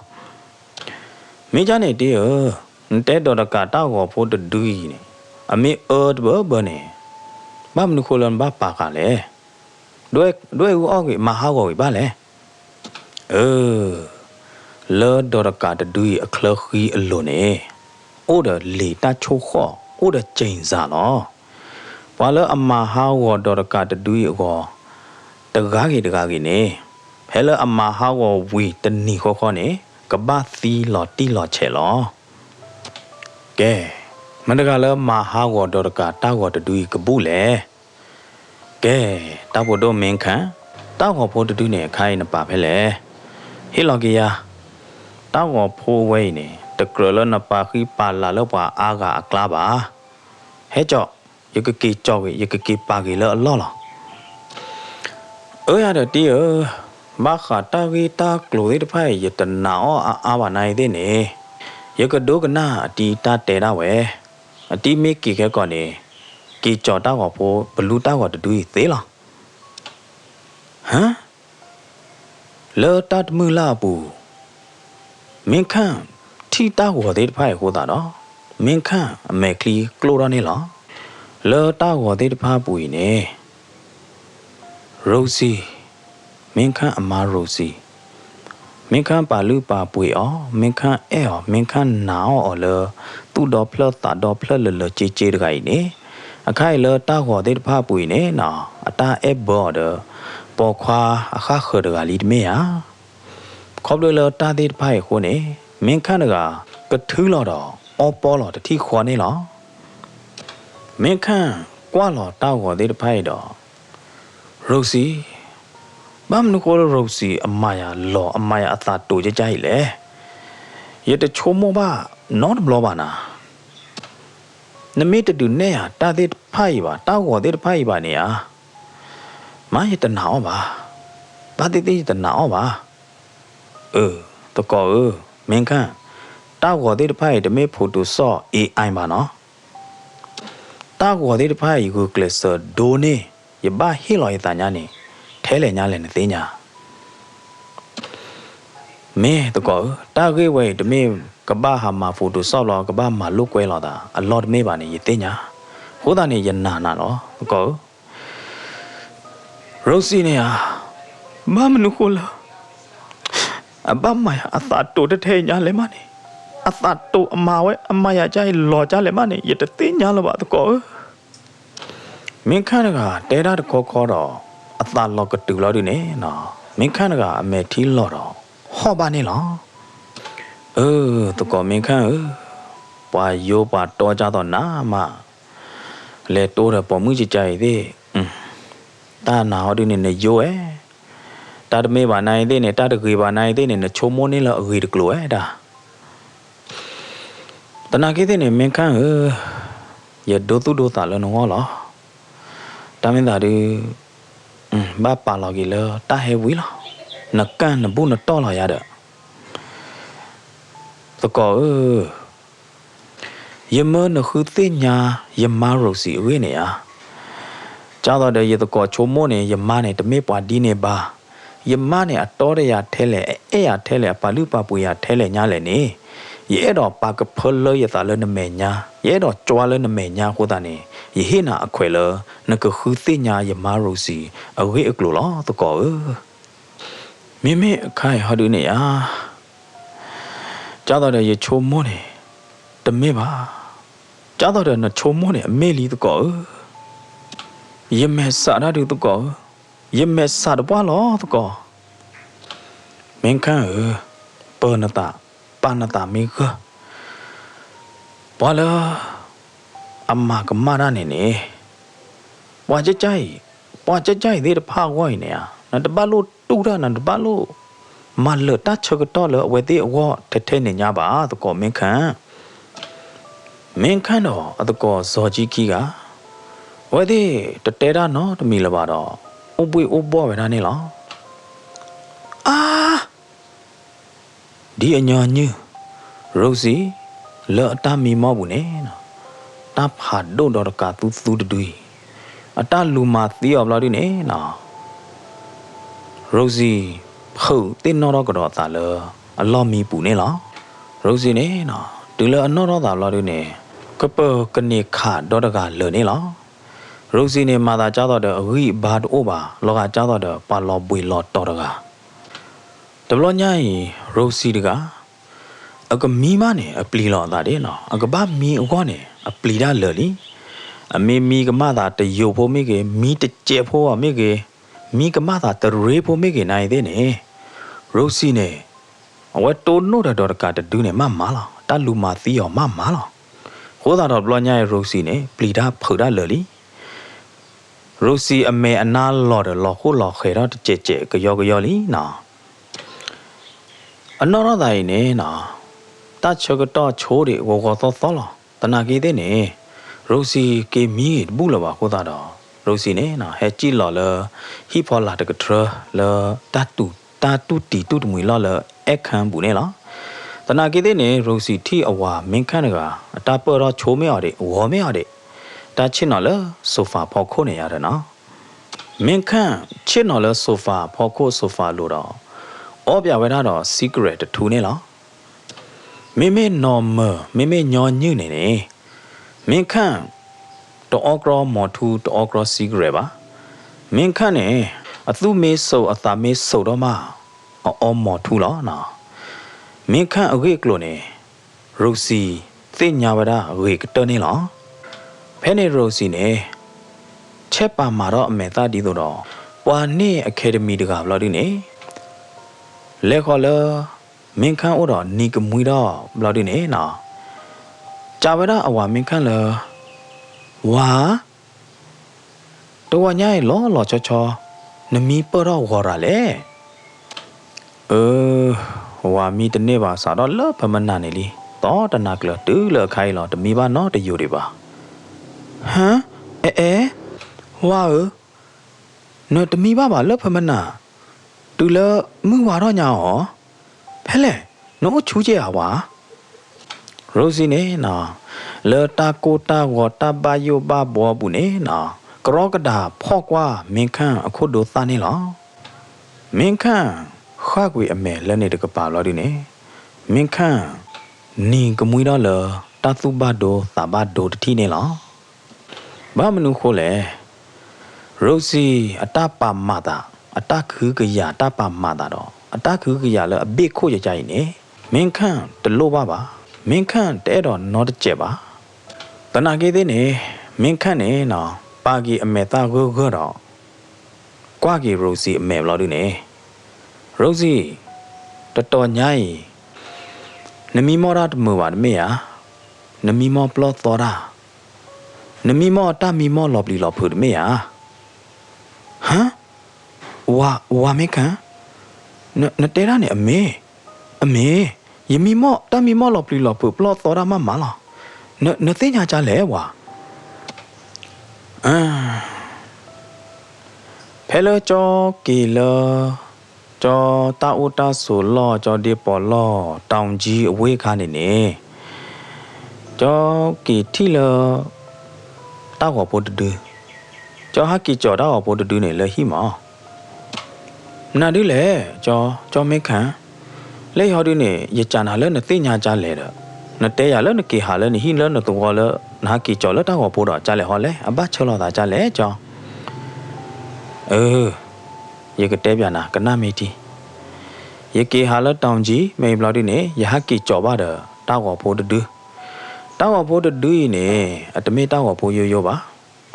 မ့ၢ်ကၢ်န့ၣ်တံၤဧၢ, နတဲဒီးတကးတၢ်ဂီၤဖိတဒုအံၤန့ၣ်, အမ့ၢ်အၢတဘၢဘၢန့ၣ်, ဘၣ်မနုၤဃိလၢနဘၣ်ပာ်ဃာ်လဲၣ်. ဒွဲၣ်အူအီၣ်ဂ့ၤ မၤဟးဂီၤဂ့ၤဘၣ်လဲၣ်. အၢ, လၢဒီးတကးတဒုအံၤအချၢဃံအလိၤန့ၣ်, အိၣ်ဒီးလံာ်တၢ်ဆိၣ်ဃီၣ် အိၣ်ဒီးကၠ့ၣ်စၢ်လီၤ. ပှၤလၢအမၤဟးဂီၤဒီးတကးတဒုအံၤအဂီၢ်, တဂၤဂ့ၤတဂၤဂ့ၤန့ၣ်, ဖဲလၢအမၤဟးဂီၤဝံၤတနံၤဃီဃီန့ၣ်, ကဘၣ်သံလီၤတံၢ်လီၤဆဲးလီၤ. ကဲ, မတၤတဂၤလၢမၤဟးဂီၤဒီးတကးတၢ်ဂီၤတဒုအံၤကဘူၣ်လဲၣ်. ကဲ, တၢ်ဖိဒိၣ်မ့ၢ်ခၣ်, တၢ်ဂီၤဖိတဒုန့ၣ် အခါအံၤနပာ်ဖဲလဲၣ်. ဟ့ၣ်လီၤက့ၤယၤ, တၢ်ဂီၤဖိဝဲအံၤန့ၣ် တကြၢးလၢနပာ်ဃံပာ်လၤလၢပှၤအါဂၤအကျါဘၣ်. ဟဲကၠီၣ် ယကက့ၤကၠီဂ့ၤ ယကက့ၤပာ်ဂ့ၤလၢအလီၢ်လီၤ. အၢ ယၤဒီးတံၢ်ဧၢ, ဘၣ်ဃးတၢ်ဂ့ၢ်တၢ်ကျိၤသ့ၣ်တဖၣ်အံၤ ယတနာ်အီၣ်အါအါဘၣ်နၤအံၤသ့ၣ်န့ၣ်, ယကဒိကနၣ်အတံၢ်တၢ်တဲဒၣ်ဝဲ, အတံၢ်မ့ၢ်က့ၤခဲကီးန့ၣ်, က့ၤကၠီတၢ်ဂီၤဖိ ပလူတၢ်ဂီၤတဒုအံၤသ့လီၤ. ဟါ, လၢတၢ်တမုၢ်လၢ်အပူၤ, မ့ၢ်ခၣ်ထံၣ်တၢ်ဂီၤသ့ၣ်တဖၣ်အံၤအဃိသတးဒီး, မ့ၢ်ခၣ်အမဲာ်ချံကျိၣ်ထီၣ်န့ၣ်လီၤ. လၢတၢ်ဂီၤသ့ၣ်တဖၣ်အပူၤအံၤန့ၣ်, ရိစံ, မ့ၢ်ခၣ်အမါရိစံ, မ့ၢ်ခၣ်ပာ်လုၢ်ပာ်ပှ့ၤအီၤ, မ့ၢ်ခၣ်အဲၣ်အီၤ, မ့ၢ်ခၣ်နာ်အီၤလၢ သူၣ်ဒီဖျၢၣ်သးဒီဖျၢၣ်လၢာ်လၢာ်က့က့တဂၤအံၤန့ၣ်, အခါအံၤလၢတၢ်ဂီၤသ့ၣ်တဖၣ်အပူၤအံၤန့ၣ်, အတၢ်အဲၣ်ဘၢအီၤဒီး ပိာ်ခွါအဃၣ်ဃၢၤတဂၤလံတမ့ၢ်ဧါ. ခီဖျိလၢတၢ်သ့ၣ်တဖၣ်အံၤအဃိန့ၣ်, မ့ၢ်ခၣ်တဂၤ ကထုလီၤဒီး အီပီလီၤတထံၣ်ဃီန့ၣ်လီၤ. မ့ၢ်ခၣ်ကွၢ်လီၤတၢ်ဂီၤသ့ၣ်တဖၣ်အံၤဒီး, ရိစံ, ဘၣ်မနုၤဃိရိစံအမၤယၤလီၤ အမၤယၤအသးတိာ်ကကါအံၤလဲၣ်. ယတဆိကမိၣ်ဘၣ်နီတဘျီဘၣ်နၤ. နမ့ၢ်တဒုးနဲၣ်ယၤတၢ်သ့ၣ်တဖၣ်အံၤဘၣ်, တၢ်ဂီၤသ့ၣ်တဖၣ်အံၤဘၣ်န့ၣ်ဧါ, မ့ၢ်ယတနာ်အီၣ်ဘၣ်. တၢ်သ့ၣ်သ့ၣ်ယတနာ်အီၣ်ဘၣ်. အၢ, သကိးဧၢ, မ့ၢ်ခၣ်, တၢ်ဂီၤသ့ၣ်တဖၣ်အံၤတမ့ၢ် Photoshop AI ဘၣ်နီၤ. တၢ်ဂီၤသ့ၣ်တဖၣ်အံၤ ယဂုာ်ကျဲးစၢးဒိန့ၢ်, ယဘၣ်ဟ့ၣ်လီၤယသးညါန့ၣ်, ထဲလဲၣ်ညါလဲၣ်နသ့ၣ်ညါ. မ့ၢ်သကိးဧၢ, တၢ်ဂ့ၢ်ဝဲအံၤ တမ့ၢ်ကဘၣ်ဟးမၤ Photoshop လီၤ, ကဘၣ်မၤလိာ်ကွဲလီၤသးအလီၢ်တမ့ၢ်ဘၣ်န့ၣ် ယသ့ၣ်ညါ. အဃိသတးန့ၣ် ယနာ်နၤလီၤ သကိးဧၢ. ရိစံန့ၣ်ဧါ, ဘၣ်မနုၤဃိလၢ အဘၣ်မၤယၤအသးတိာ်တထဲအံၤညါလဲၣ်မးန့ၣ်, အသးတိာ်အမၤဝဲအမၤယၤကါအံၤလီၤကါလဲၣ်မးန့ၣ် ယတသ့ၣ်ညါလၢၤဘၣ်သကိးဧၢ. မ့ၢ်ခၣ်တဂၤတဲတၢ်တခီခီဒီး အသးလီၤကတုၤလီၤဒုန့ၣ်, မ့ၢ်ခၣ်တဂၤအမဲာ်ထံလီၤဒီး ဟီၣ်ဘၣ်န့ၣ်လီၤ. အၢ သကိးမ့ၢ်ခၣ်ဧၢ, ပှၤယိပှၤတီကၢ်သိးနၤမး, လဲၤတိဒီးပိာ်မုၣ်ကကါအံၤသ့ၣ်, တၢ်နာ်ဟီဒုန့ၣ်နယိဝဲ, တၢ်တမ့ၢ်ဘၣ်နၤအံၤသ့ၣ်န့ၣ်, တၢ်တဂ့ၤဘၣ်နၤအံၤသ့ၣ်န့ၣ် နဆိကမိၣ်န့ၢ်လၢအဂ့ၤတကျိၤဝဲဒၣ်. သနာ်က့သ့ၣ်န့ၣ် မ့ၢ်ခၣ်ဧၢ, ယဒိသူၣ်ဒိသးလၢနဂီၢ်လီၤ. တၢ်မ့ၢ်သးဒု, ဘၣ်ပာ်လီၤက့ၤလၢတၢ်ဟဲဝံၤလီၤ. နကၣ်နဘူၣ်နတီၢ်လီၤယၤဒီး သကိးဧၢ, ယမၢနဃုသ့ၣ်ညါယမါရိစံအဂ့ၢ်န့ၣ်ဧါ. ကၢ်သိးဒီးယသကိးဆိကမိၣ်န့ၣ် ယမါန့ၣ် တမ့ၢ်ပှၤဒ်န့ၣ်ဘၣ်. ယမါန့ၣ် အတီတယၤထဲလဲၣ်, အအဲၣ်ယၤထဲလဲၣ်, အပာ်လုၢ်ပာ်ပှ့ၤယၤထဲလဲၣ်ညါလဲၣ်န့ၣ်, ယအဲၣ်ဒိးပာ်ကဖၢလၢယသးလၢနမဲာ်ညါ, ယအဲၣ်ဒိးကွၢ်လၢနမဲာ်ညါအဃိသတးန့ၣ်, ယဟ့ၣ်နၤအခွဲးလၢ နကဃုသ့ၣ်ညါယမါရိစံအဂ့ၢ်အကျိၤလီၤ သကိးဧၢ. မ့မ့ၢ်အခါအံၤဟီဒုန့ၣ်ဧါ. ကၢ်သိးဒီးယဆိကမိၣ်န့ၣ် တမ့ၢ်ဘၣ်. ကၢ်သိးဒီးနဆိကမိၣ်န့ၣ် အမ့ၢ်လံသကိးဧၢ. ယမဲာ်ဆှးတၢ်ဒုသကိးဧၢ, ယမဲာ်ဆှးတပှၢ်လီၤသကိး. မ့ၢ်ခၣ်ဧၢ, ပၢနသး, ပာ်နသးမ့ၢ်ဂၢၢ်, ပှၤလၢ အမၤကမၣ်တၢ်န့ၣ်န့ၣ်, ပှၤကကါအံၤ, ပှၤကကါအံၤသ့ၣ်တဖၣ်အဂီၢ်အံၤန့ၣ်ဧါ, နတဘၣ်လိၣ်တူၢ်တၢ်, နတဘၣ်လိၣ် မၤလၢာ်တၢ်ဆၢကတီၢ်လၢအဝဲသ့ၣ်အဂီၢ်ထဲထဲန့ၣ်ညါဘၣ် သကိးမ့ၢ်ခၣ်. မ့ၢ်ခၣ်ဒီးအသကိးစီၤကံခံဂၤ, အဝဲသ့ၣ်တတဲတၢ်နီတမံၤလၢၤဘၣ်ဒီး အိၣ်ဘှ့ၣ်အိၣ်ဘှီၣ်ဝဲဒၣ်န့ၣ်လီၤ. အါ ဒ်အညီနုၢ်, ရိစံ, လၢအတၢ်မံမီၢ်ပူၤန့ၣ်, တၢ်ဖးဒိၣ်ဒီးတကးသူသူတဒုအံၤ, အတၢ်လူၤမၤသံအီၤဘျီဒုန့ၣ်, ရိစံ, ဖုးသ့ၣ်နီၣ်ထီၣ်ကဒီးအသးလၢ အလီၢ်မံပူၤန့ၣ်လီၤ. ရိစံန့ၣ်, တုၤလၢအနီၣ်ထီၣ်သးဘျီဒုန့ၣ်, ကပၢၤကန့ၢ်ခးဒီတဂၤလၢာ်န့ၣ်လီၤ. ရိစံန့ၣ် မၤသးကၢ်သိးဒီးအဂံၢ်အဘါတအိၣ်ဘၣ်, လီၤဂာ်ကၢ်သိးဒီးပှၤလီၤဘှံးလီၤတီၤတဂၤ တဘျီညါအံၤ, ရိစံတဂၤ, အကမံဘၣ်န့ၣ် အပျံၤလီၤအသးဒၣ်နီၤ, အကဘၣ်မံအဂီၢ်န့ၣ် အပျံၤတၢ်လၢာ်လံ. အမ့ၢ်မံကမၣ်သးတယိာ်ဖိမ့ၢ်ဂ့ၤ, မံတစဲးဖိမ့ၢ်ဂ့ၤ, မံကမၣ်သးတရ့ဖိမ့ၢ်ဂ့ၤနၤအံၤသ့ၣ်န့ၣ်, ရိစံန့ၣ်, အဝဲတိၢ်နီၣ်ဒီးဒီးတကးတဒုန့ၣ် မးမးလီၤ. တၢ်လူၤမၤသံအီၤမးမးလီၤ. အဃိသတးဒီးတဘျီညါအံၤ ရိစံန့ၣ် ပျံၤတၢ်ဖုးတၢ်လၢာ်လံ. ရိစံအမဲာ်အနါလီၤဒီးလီၤဃိၣ်လီၤဃဲၤထီၣ်တစဲးစဲးကယီကယီလံနီၤ. အနီၣ်ထီၣ်သးအံၤန့ၣ်နီၤ, တၢ်ဆၢကတီၢ်ဆိဒံးဂီၤဂီၤသီသီလီၤ. သနာ်က့သ့ၣ်န့ၣ်, ရိစံက့ၤမံဂ့ၤတဘူၣ်လၢၤဘၣ်အဃိသတးဒီး ရိစံန့ၣ် ဟဲစံၣ်လီၤလၢ ဟံၣ်ဖီလာ်တကထြၢလၢ တၢ်တူၢ် တၢ်တူၢ်တံၢ်တူၢ်တမှံၤလီၢ်လၢအဲၣ်ခၢၣ်ပူၤန့ၣ်လီၤ. သနာ်က့သ့ၣ်န့ၣ် ရိစံထံၣ်အဝၤမ့ၢ်ခၣ်တဂၤ အတၢ်ပၢၢ်ထီၣ်ဆိမ့ၢ်အီၤဒံး ဂီၤမ့ၢ်အီၤဒံး တၢ်ဆ့ၣ်နီၤလၢ sofa ဖီခိၣ်န့ၣ်ယါဒီးနီၤ မ့ၢ်ခၣ်ဆ့ၣ်နီၤလၢ sofa ဖီခိၣ် sofa လိၤဒီး အီၣ်ပၠးဝဲဒၣ်ဒီး cigarette တထူန့ၣ်လီၤ. မ့မ့ၢ်နီၢ်မၢၤ မ့မ့ၢ်ညီနုၢ်န့ၣ်န့ၣ် မ့ၢ်ခၣ် တအီၣ်ကြီမီၤထူ တအီၣ်ကြီ cigarette ဘၣ်. မ့ၢ်ခၣ်န့ၣ် အသူၣ်မ့ၢ်စိးအသးမ့ၢ်စိးဒီးမး အအီမီၤထူလီၤ. မ့ၢ်ခၣ်အဂ့ၢ်အကျိၤန့ၣ် ရိစံသ့ၣ်ညါဝဲဒၣ်ဂ့ၤကတၢၢ်န့ၣ်လီၤ. ဖဲန့ၣ်ရိစံန့ၣ် ဆဲးပာ်မၤထီၣ်အမဲာ်သၣ်ဒ်သိးဒီး ပှၤန့ၢ် academy တဂၤဘျီဒုန့ၣ် လဲၤဃီၤလၢ မ့ၢ်ခၣ်အိၣ်ဒီးနံၤကမှံထီၣ်ဘျီဒုန့ၣ်နီၤ ကးဝဲဒၣ်အဝၤမ့ၢ်ခၣ်လၢ ဝၤ တဂီၤညါအံၤလီၤလီၤဆီဆီ နမံပၢၢ်ထီၣ်ဂီၤရၤလဲၣ်. အၢ ဝၤမံတန့ၢ်ဘၣ် စးထီၣ်လၢဖဲမနၤန့ၣ်လံ သီတနၤကျၢၤတုၤလၢအခါအံၤလီၤ တမံဘၣ်နီတယိာ်ဒံးဘၣ်. ဟါ အဲ အဲ ဝၤဧၢ နတမံဘၣ်ဘၣ်လၢဖဲမနၤ တုၤလၢမုၢ်ဝါထီၣ်ညါအီၤ ဖဲလဲၣ် နအိၣ်ဆူကဲဧါဝၤ ရိစံန့ၣ်နီၤ လၢတၢ်ကိၢ်တၢ်ဂီၤတၢ်ဘၣ်ယိၣ်ဘၣ်ဘှီပူၤန့ၣ်နီၤ ကရီကဒးဖီၣ်ကွၢ်မ့ၢ်ခၣ်အခိၣ်ဒိသၣ်န့ၣ်လီၤ. မ့ၢ်ခၣ် ဃၣ်ကွံာ်အမဲာ်လၢန့ၣ်တကပၤဘျီဒုန့ၣ် မ့ၢ်ခၣ် နံၤကမှံထီၣ်လၢ တၢ်သူၣ်ဘၣ်ဒိသးဘၣ်ဒိတထံၣ်န့ၣ်လီၤ. ဘၣ်မနုၤဃိလဲၣ် ရိစံအတၢ်ပာ်မၤသး အတၢ်ကဟုကယာ်တၢ်ပာ်မၤသးဒီး အတၢ်ကဟုကယာ်လၢအဘ့ၣ်ခိၣ်ယကါအံၤန့ၣ် မ့ၢ်ခၣ်တလိၣ်ဘၣ်ဘၣ်. မ့ၢ်ခၣ်တအဲၣ်ဒိးနီတစဲးဘၣ်. သနာ်က့သ့ၣ်န့ၣ် မ့ၢ်ခၣ်န့ၣ်နီၤ ပာ်က့ၤအမဲာ်သၣ်ဂၢၢ်ဂၢၢ်ဒီး ကွၢ်က့ၤရိစံအမဲာ်ဘျီဒုန့ၣ် ရိစံ တတီၤညါအံၤ နမံမီၢ်တၢ်တမုာ်ဘၣ်တမ့ၢ်ဧါ. နမံမီၢ်ပျီၢ်သီတၢ် နမံမီၢ်တၢ်မံမီၢ်လီၤပျံၤလီၤဖုးတမ့ၢ်ဧါ. ဟါ ဝၤ ဝၤမ့ၢ်ခၣ် နတဲဒၣ်န့ၣ်အမ့ၢ် အမ့ၢ် ယမံမီၢ်တၢ်မံမီၢ်လီၤပျံၤလီၤဖုးပျီၢ်သီတၢ်မးမးလီၤ. နသ့ၣ်ညါကလဲၣ်ဝၤ ဖဲလၢကၠီက့ၤလၢ ကၠီတၢ်အိၣ်တၢ်ဆိးလီၢ် ကၠီဒ့ပီၤလီၢ် တီၤကၠံအဝ့ၢ်အခါန့ၣ်န့ၣ် ကၠီက့ၤထံၣ်လၢ တၢ်ဂီၤဖိတဒု ကၠီဟဲက့ၤကၠီၤတၢ်ဂီၤဖိတဒုန့ၣ်လၢဟံၣ်မး မနုၤဒ်လဲၣ် ကၠီ ကၠီမ့ၢ်ခၣ် လၢယဟီဒုန့ၣ် ယကးနၤလၢနသ့ၣ်ညါကလဲၣ်ဒီး နတဲယၤလၢနက့ၤဟးလၢနဟံၣ်လၢနသဝီလၢ နဟးက့ၤကၠီၤလၢတၢ်ဂီၤဖိဒီးကလဲၣ်ဟီလဲၣ် အဘၣ်ဆၢလီၤသးကလဲၣ် ကၠီ အၢ ယကတဲပၠးနၤ ကနၣ်မ့ၢ်ထံ ယက့ၤဟးလၢတီၤကၠံ မ့ၢ်ဘျီဒုန့ၣ် ယဟးက့ၤကၠီၤဘၣ်ဒီး တၢ်ဂီၤဖိတဒု တၢ်ဂီၤဖိတဒုအံၤန့ၣ် အတမ့ၢ်တၢ်ဂီၤဖိယိယိဘၣ်.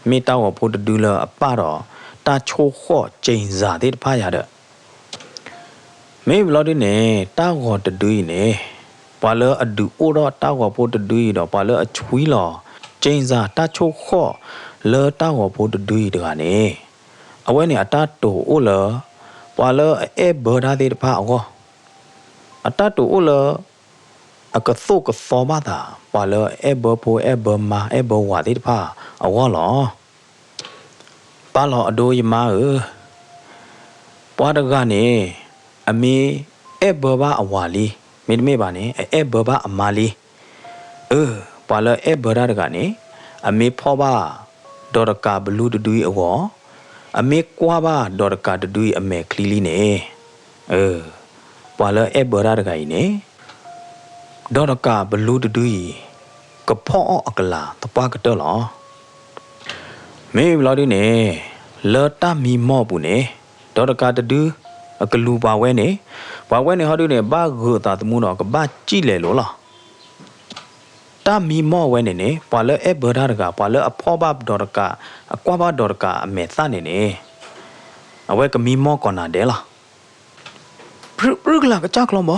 မ့ၢ်တၢ်ဂီၤဖိတဒုလၢအပၣ်ဒီး တၢ်ဆိၣ်ဃီၣ်ကၠ့ၣ်စၢ်သ့ၣ်တဖၣ်ယၤဒီး မ့ၢ်ဘျီဒုန့ၣ် တၢ်ဂီၤတဒုအံၤန့ၣ် ပှၤလၢအဒုးအိၣ်ထီၣ်တၢ်ဂီၤဖိတဒုအံၤဒီး ပှၤလၢအဆွံလီၤ ကၠ့ၣ်စၢ်တၢ်ဆိၣ်ဃီၣ်လၢတၢ်ဂီၤဖိတဒုအံၤတဂၤန့ၣ် အဝဲန့ၣ်အတၢ်တိာ်အိၣ်လၢ ပှၤလၢအအဲၣ်ဘၢတၢ်သ့ၣ်တဖၣ်အဂီၢ် အတၢ်တိာ်အိၣ်လၢ အကသိၣ်ကသီဘၣ်သး ပှၤလၢအဲၣ်ဘၢဖိအဲၣ်ဘၢမါအဲၣ်ဘၢဝၤသ့ၣ်တဖၣ်အဂီၢ်လီၤ. ပၢ်လီၤအဒိယမါဧၢ, ပှၤတဂၤန့ၣ် အမ့ၢ်အဲၣ်ဘၢဘၣ်အဝၤလံ, မ့တမ့ၢ်ဘၣ်န့ၣ် အအဲၣ်ဘၢဘၣ်အမါလံ. အၢ ပှၤလၢအဲၣ်ဘၢတၢ်တဂၤန့ၣ် အမ့ၢ်ဖီၣ်ဘၣ် ဒီးတကးဘလူတဒုအံၤအဂီၢ်, အမ့ၢ်ကွၢ်ဘၣ်ဒီးတကးတဒုအံၤအမဲာ်ချံလံန့ၣ်, အၢ ပှၤလၢအဲၣ်ဘၢတၢ်တဂၤအံၤန့ၣ် ဒီးတကးဘလူတဒုအံၤ ကဖီၣ်အီၣ်အကလၤသပှၢ်ကတၢၢ်လီၤ. မ့ၢ်ဘျီဒုန့ၣ် လၢတၢ်မံမီၢ်အပူၤန့ၣ် ဒီးတကးတဒု အကလူၤပှၤဝဲန့ၣ်, ပှၤဝဲန့ၣ်ဟီဒုန့ၣ် ဘၣ်ဂုာ်အသးသမူဒီး ကဘၣ်စံၣ်လဲၤလိၤလီၤ. တၢ်မံမီၢ်ဝဲန့ၣ်န့ၣ် ပှၤလၢအဲၣ်ဘၢတၢ်တဂၤ ပှၤလၢအဖီၣ်ဘၣ်ဒီးတကး အကွၢ်ဘၣ်ဒီးတကးအမဲာ်သၣ်န့ၣ်န့ၣ် အဝဲကမံမီၢ်ကိးနၤဒဲးလီၤ. ပြူၣ်ပြူၣ်ကလာ်ကစၢ်ကျီဘီ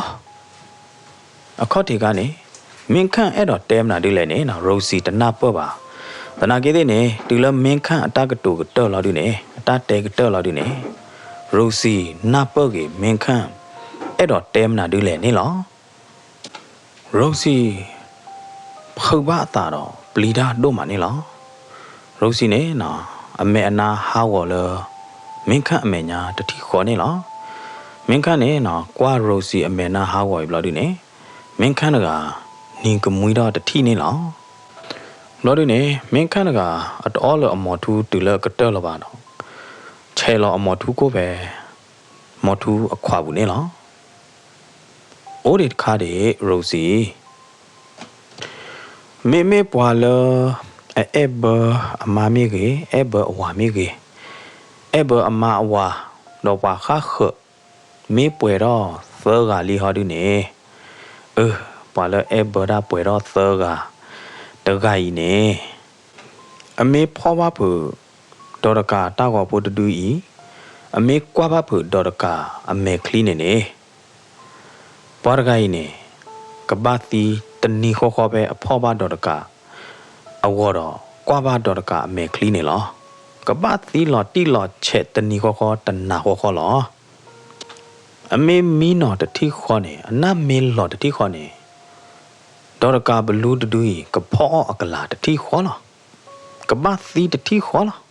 အခီၣ်ထံးခါန့ၣ် မ့ၢ်ခၣ်အဲၣ်ဒိးတဲမနုၤဒ်လဲၣ်န့ၣ် ရိစံတနၢ်ပၢၢ်ဘၣ်. သနာ်က့သ့ၣ်န့ၣ် တုၤလၢမ့ၢ်ခၣ်အတၢ်ကတိၤကတၢၢ်လီၤဒုန့ၣ် အတၢ်တဲကတၢၢ်လီၤဒုန့ၣ် ရိစံနၢ်ပၢၢ်ဂ့ၤ မ့ၢ်ခၣ်အဲၣ်ဒိးတဲမနုၤဒ်လဲၣ်န့ၣ်လီၤ. ရိစံ ဖုးဘၣ်အသးဒီး ပျံၤတၢ်ဒိၣ်မးန့ၣ်လီၤ. ရိစံန့ၣ်နီၤ အမဲာ်အနါဟးဂီၤလၢ မ့ၢ်ခၣ်အမဲာ်ညါတထံၣ်ဃီန့ၣ်လီၤ. မ့ၢ်ခၣ်န့ၣ်နီၤ ကွၢ်ရိစံအမဲာ်နါဟးဂီၤအံၤဘျီဒုန့ၣ် မ့ၢ်ခၣ်တဂၤ နံၤကမှံထီၣ်တထံၣ်န့ၣ်လီၤ. ဘျီဒုန့ၣ် မ့ၢ်ခၣ်တဂၤ အတအီၣ်လၢအမိၢ်ထူတုၤလၢအကတၢၢ်လၢၤဘၣ်ဒီး ဆဲးလီၤအမိၢ်ထူကိၣ်ဖဲ မိၢ်ထူအခွးပူၤန့ၣ်လီၤ. အိၣ်ဒံးတခါဒံး ရိစံ မ့မ့ၢ်ပှၤလၢ အအဲၣ်ဘၢအမါမ့ၢ်ဂ့ၤ, အဲၣ်ဘၢအဝၤမ့ၢ်ဂ့ၤ, အဲၣ်ဘၢအမါအဝၤ, ဒီးပှၤဃၣ်ဃၢၤ မ့ၢ်ပှဲၤထီၣ်သၢဂၤလံဟီဒုန့ၣ်, အၢ ပှၤလၢအဲၣ်ဘၢတၢ်ပှဲၤထီၣ်သၢဂၤ တဂၤအံၤန့ၣ် အမ့ၢ်ဖီၣ်ဘၣ်ဖုး ဒီးတကးတၢ်ဂီၤဖိတဒုအံၤ, အမ့ၢ်ကွၢ်ဘၣ်ဖုးဒီးတကးအမဲာ်ချံန့ၣ်န့ၣ် ပှၤတဂၤအံၤန့ၣ် ကဘၣ်သံတနံၤဃီဃီဖဲအဖီၣ်ဘၣ်ဒီးတကးအဂီၢ်ဒီး ကွၢ်ဘၣ်ဒီးတကးအမဲာ်ချံန့ၣ်လီၤ. ကဘၣ်သံလီၤတံၢ်လီၤဆဲးတနံၤဃီဃီတနၤဃီဃီလီၤ. အမ့ၢ်မံနီၤတထံၣ်ဃီန့ၣ် အနၢ်မ့ၢ်လီၤတထံၣ်ဃီန့ၣ် ဒီးတကးဘလူတဒုအံၤ ကဖီၣ်အီၣ်အကလၤတထံၣ်ဃီလီၤ. ကဘၣ်သံတထံၣ်ဃီလီၤ.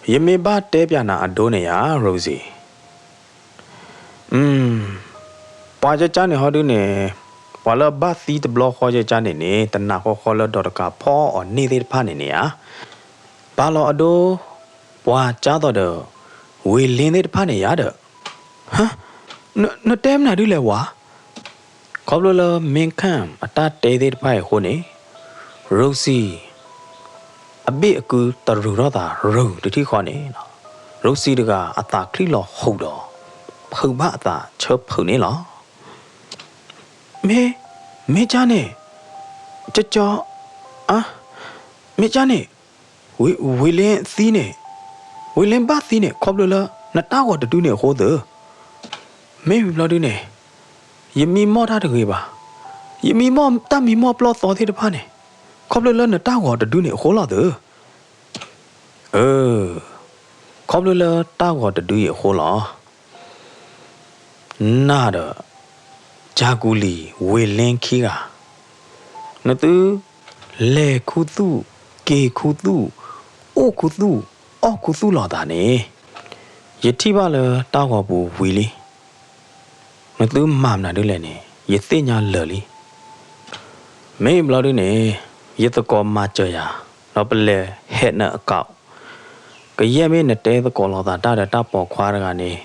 ယမ့ၢ်ဘၣ်တဲပၠးနၤအဒိန့ၣ်ယါ ရိစံ ပှၤကကါန့ၣ်ဟီဒုန့ၣ် ပှၤလၢဘၣ်သံတဘျီဃီကကါန့ၣ်န့ၣ် တနၤဃီဃီလၢဒီးတကးဖီၣ်အီၣ်န့ၢ်သ့ၣ်တဖၣ်န့ၣ်န့ၣ်ဧါ, ပာ်လီၤအဒိ ပှၤကၢ်သိးဒီး ဝ့ၢ်လ့သ့ၣ်တဖၣ်န့ၣ်ယါဒီး, ဟါ, နတဲမနုၤဒ်လဲၣ်ဝဲ, ခီဖျိလၢ မ့ၢ်ခၣ် အတၢ်တဲသ့ၣ်တဖၣ်အံၤအဃိန့ၣ် ရိစံ အဘ့ၣ်အကုတရုာ်ထီၣ်သးရုာ်တထံၣ်ဃီန့ၣ်, ရိစံတဂၤအသးချံလီၤဟူးဒီး ဖုးဘၣ်အသးဆၢဖုးန့ၣ်လီၤ. မ့ၢ်, မ့ၢ်ကါန့ၣ်, ကကီ, အါ, မ့ၢ်ကါန့ၣ်, ဝ့ၢ်လ့သံန့ၣ်, ဝ့ၢ်လ့ဘၣ်သံန့ၣ် ခီဖျိလၢ နတၢ်ဂီၤတဒုန့ၣ်အဃိသၢ မ့ၢ်ဝံၤဘျီဒုန့ၣ်, ယမံမီၢ်တၢ်တဂ့ၤဘၣ်. ယမံမီၢ်တၢ်မံမီၢ်ပျီၢ်သီသ့ၣ်တဖၣ်န့ၣ် ခီဖျိလၢနတၢ်ဂီၤတဒုန့ၣ်အဃိလီၤသၢ. အၢ, ခီဖျိလၢတၢ်ဂီၤတဒုအံၤအဃိလီၤ. နၤဒီး ကၠၤကူလံၤ ဝ့ၢ်လ့ခံဂၤ, နသု လဲၤခူသူၣ်, က့ၤခူသူၣ်, အိၣ်ခူသူၣ်, အီၣ်ခူသူၣ်လိာ်သးန့ၣ်, ယထံၣ်ဘၣ်လၢတၢ်ဂီၤပူၤဝံၤလံ. နသုမၤမနုၤဒ်လဲၣ်န့ၣ် ယသ့ၣ်ညါလၢာ်လံ. မ့ၢ်ဘျီဒုန့ၣ် ယသကိးမၤစၢၤယၤ, ဒီးပလဲၤဟဲးနၤအကီး, ကယဲၢ်မ့ၢ်နတဲသကိးလိာ်သးတၢ်ဒီးတၢ်ပိာ်ခွါတဂၤန့ၣ်,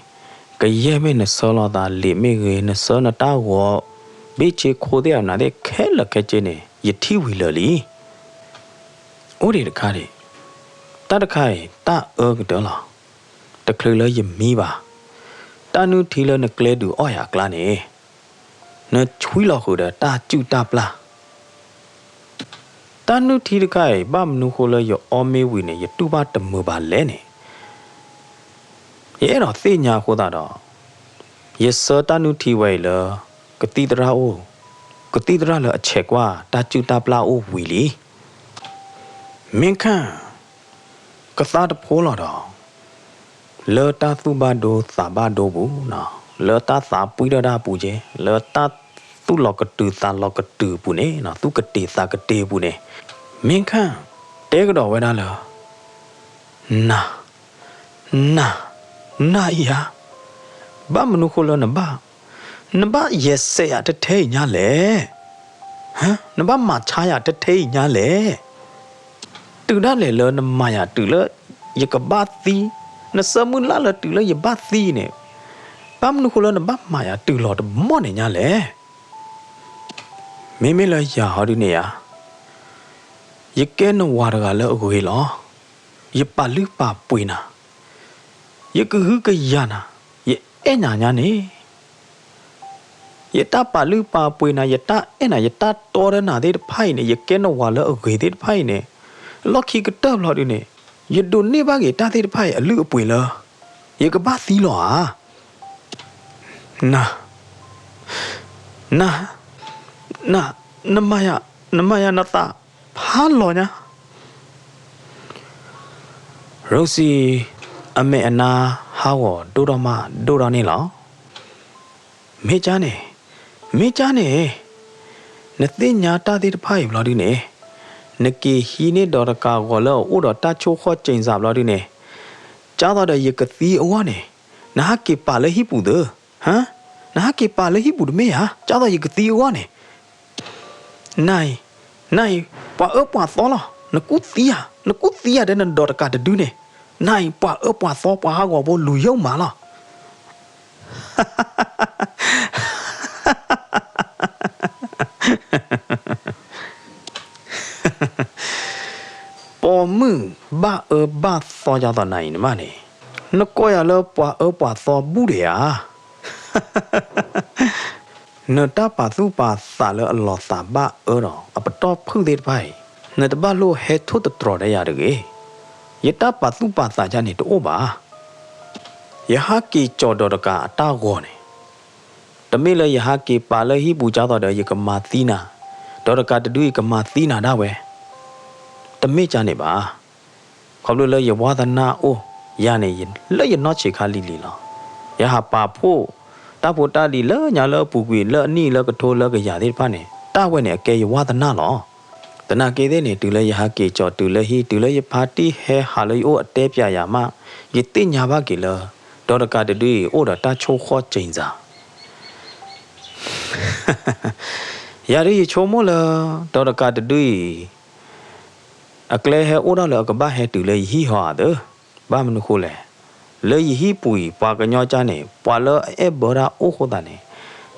ကယဲၢ်မ့ၢ်နဆှၢလိာ်သးလံာ်မ့ၢ်ဂ့ၤ, နဆှၢနတၢ်ဂီၤ ဘ့ၣ်ဆ့ခိၣ်သ့ၣ်အနၤသ့ၣ်ခဲလၢာ်ခဲဆ့န့ၣ် ယထံၣ်ဝံၤလၢာ်လံ. အိၣ်ဒံးတခါဒံး, တၢ်တခါအံၤ တၢ်အၢကတၢၢ်လီၤ. တချုးလၢယမံဘၣ်, တၢ်နုၢ်ထံလၢနကျဲဒုးအီၣ်ယၤအကျါန့ၣ်, နဆွံလီၤဃုာ်ဒီးတၢ်စုၣ်တၢ်ပျၢ် တၢ်နုၢ်ထံတခါအံၤ ဘၣ်မနုၤဃိလၢယအီမ့ၢ်ဝံၤန့ၣ် ယတူၢ်ဘၣ်တမုာ်ဘၣ်လဲၣ်န့ၣ်, ယအဲၣ်ဒိးသ့ၣ်ညါအဃိသတးဒီး, ယဆှၢတၢ်နုၢ်ထံဝဲအံၤလၢ ကသံၣ်သရၣ်အိၣ်, ကသံၣ်သရၣ်လၢအဆဲးကွၢ်တၢ်စုၣ်တၢ်ပျၢ်အိၣ်ဝံၤလံ. မ့ၢ်ခၣ် ကသါတဖိလီၤဒီး လၢတၢ်သူၣ်ဘၣ်ဒိသးဘၣ်ဒိပူၤ, လၢတၢ်သးပှံၢ်ထီၣ်တၢ်အပူၤက့, လၢတၢ်သူၣ်လီၤကတုၤသးလီၤကတုၤအပူၤန့ၣ်, သူၣ်ကတ့ၤသးကတ့ၤအပူၤန့ၣ်, မ့ၢ်ခၣ် တဲကဒီးဝဲဒၣ်လၢ နၤ, နၤ, နၤအံၤဧါ, ဘၣ်မနုၤဃိလၢနဘၣ်, နဘၣ်ယဲၢ်စဲးယၤတထဲအံၤညါလဲၣ်. နဘၣ်မၤဆါယၤတထဲအံၤညါလဲၣ်. တုၤဒၣ်လဲာ်လၢနမၤယၤတုၤလၢယကဘၣ်သံ, နဆၢမုၢ်လၢ်လၢတုၤလၢယဘၣ်သံန့ၣ်, ဘၣ်မနုၤဃိလၢနဘၣ်မၤယၤတုၤလီၤတမီၢ်န့ၣ်ညါလဲၣ်. မ့မ့ၢ်လၢယၤဟီဒုန့ၣ်ဧါ, ယကဲနဝၤတဂၤလၢအဂ့ၤလီၤ. ယပာ်လုၢ်ပာ်ပှ့ၤနၤ, ယကဟုကယာ်နၤ, ယအဲၣ်နၤညါန့ၣ် ယတၢ်ပာ်လုၢ်ပာ်ပှ့ၤနၤ, ယတၢ်အဲၣ်နၤ, ယတၢ်တီတၢ်နၤသ့ၣ်တဖၣ်အံၤန့ၣ်, ယကဲနဝၤလၢအဂ့ၤသ့ၣ်တဖၣ်အံၤန့ၣ်, လီၢ်ခံကတၢၢ်ဘျီဒုန့ၣ်, ယဒိးန့ၢ်ဘၣ်က့ၤတၢ်သ့ၣ်တဖၣ်အံၤအလုၢ်အပှ့ၤလၢ ယကဘၣ်သံလီၤဧါ. နၤ, နၤ, နၤ, နမၤယၤ, နမၤယၤနသးဖးလီၤညါ. ရိစံ အမဲာ်အနါဟးဂီၤဒိၣ်ထီၣ်မးဒိၣ်ထီၣ်န့ၣ်လီၤ. မ့ၢ်ကါန့ၣ်, မ့ၢ်ကါန့ၣ်, နသ့ၣ်ညါတၢ်သ့ၣ်တဖၣ်အံၤဘျီဒုန့ၣ်, နက့ၤဟံးန့ၢ်ဒီးတကးဂီၤလၢအအိၣ်ဒီးတၢ်ဆိၣ်ဃီၣ်ကၠ့ၣ်စၢ်ဘျီဒုန့ၣ်, ကၢ်သိးဒီးယကသံအဂီၢ်န့ၣ်, နဟးက့ၤပာ်လၢဟံၣ်ပူၤသၢ, ဟါ, နဟးက့ၤပာ်လၢဟံၣ်ပူၤတမ့ၢ်ဧါ, ကၢ်သိးယကသံအဂီၢ်န့ၣ် နၤအံၤ, နၤအံၤ, ပှၤအၢပှၤသီလီၤ, နကူၣ်သံဧါ, နကူၣ်သံဧါဒီးနဒီးတကးတဒုန့ၣ်, နၤအံၤ ပှၤအၢပှၤသီ ပှၤဟးဂီၤဖိလူၤယိၣ်မးလီၤ. ပိာ်မုၣ်ဘၣ်အၢဘၣ်သီယၤသိးနၤအံၤနမးန့ၣ်, နကိးယၤလၢပှၤအၢပှၤသီဘူၣ်ဒံးဧါ. နတၢ်ပာ်သူၣ်ပာ်သးလၢအလီၤသးဘၣ်အၢဒီးအပတီၢ်ဖုၣ်သ့ၣ်တဖၣ်အံၤ, နတဘၣ်လိၣ်ဟဲထိၣ်သတြီၤတၢ်ယၤတဂ့ၤ. ယတၢ်ပာ်သူၣ်ပာ်သးယၤန့ၣ်တအိၣ်ဘၣ်. ယဟးက့ၤကၠီၤဒီးတကးအတၢ်ဂီၤန့ၣ်, တမ့ၢ်လၢယဟးက့ၤပာ်လၢဟံၣ်ပူၤကၢ်သိးဒီးယကမၤသံနၤ, ဒီးတကးတဒုအံၤကမၤသံနၤဒၣ်ဝဲ, တမ့ၢ်ကၢ်န့ၣ်ဘၣ်. ခီဖျိလၢယဝါသနၢ်အိၣ်ယၤန့ၣ် လၢယနီၢ်ဆံးခါလံၤလံၤလီၤ. ယဟးပာ်ဖှိၣ်တၢ်ဖိတၢ်လံၤလၢညါလၢအပူၤကွံာ်လၢအနံၣ်လၢကထိလၢကယၤသ့ၣ်တဖၣ်န့ၣ် တၢ်ဝဲန့ၣ်အကဲယဝါသနၢ်လီၤ. သနာ်က့သ့ၣ်န့ၣ် တုၤလၢယဟးက့ၤကၠီၤတုၤလၢဟံၣ် တုၤလၢယဖါတံၢ်ဟဲဟးလၢယအိၣ်အတဲပၠးယၤမး, ယသ့ၣ်ညါဘၣ်က့ၤလၢ ဒီးတကးတဒုအံၤအိၣ်ဒီးတၢ်ဆိၣ်ဃီၣ်ကၠ့ၣ်စၢ် ယၤဒုးယဆိကမိၣ်လၢ ဒီးတကးတဒုအံၤ အကျဲဟဲအိၣ်ဒၣ်လၢအကဘၣ်ဟဲတုၤလၢယဟံၣ်ဟီဧါသၢ, ဘၣ်မနုၤဃိလဲၣ်. လၢယဟံၣ်ပူၤအံၤ ပှၤကညီကၢ်န့ၣ် ပှၤလၢအအဲၣ်ဘၢတၢ်အိၣ်ဃိသးန့ၣ်,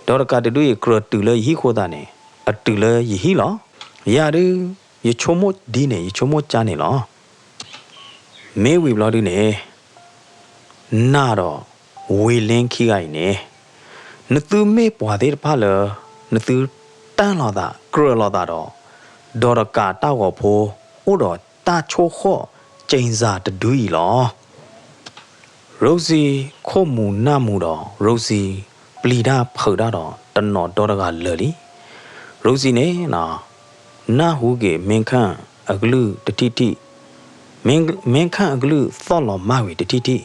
ဒီးတကးတဒုအံၤ ကြၢးတုၤလၢယဟံၣ်ဃိသးန့ၣ်, အတုၤလၢယဟံၣ်လီၤ. ယၤဒုး ယဆိကမိၣ်ဒ်န့ၣ် ယဆိကမိၣ်ကၢ်န့ၣ်လီၤ. မ့ၢ်ဝံၤဘျီဒုန့ၣ် နၤဒီး ဝ့ၤလ့ခံဂၤအံၤန့ၣ်, နသုမ့ၢ်ပှၤသ့ၣ်တဖၣ်လၢ နသုတၢ်လိာ်သး ကြၢးလိာ်သးဒီး ဒီးတကးတၢ်ဂီၤဖိ အိၣ်ဒီးတၢ်ဆိၣ်ဃီၣ်ကၠ့ၣ်စၢ်တဒုအံၤလီၤ. ရိစံ ခိၣ်မူၤနၢ်မူၤဒီး ရိစံ ပျံၤတၢ်ဖုးတၢ်ဒီးတနီၤဒီတဂၤလၢာ်လံ. ရိစံန့ၣ် နၢ်ဟူက့ၤ မ့ၢ်ခၣ်အကလုၢ်တထံၣ်ထံၣ်, မ့ၢ်ခၣ်အကလုၢ်သီၣ်လီၤမၢ်ဝံၤတထံၣ်ထံၣ်,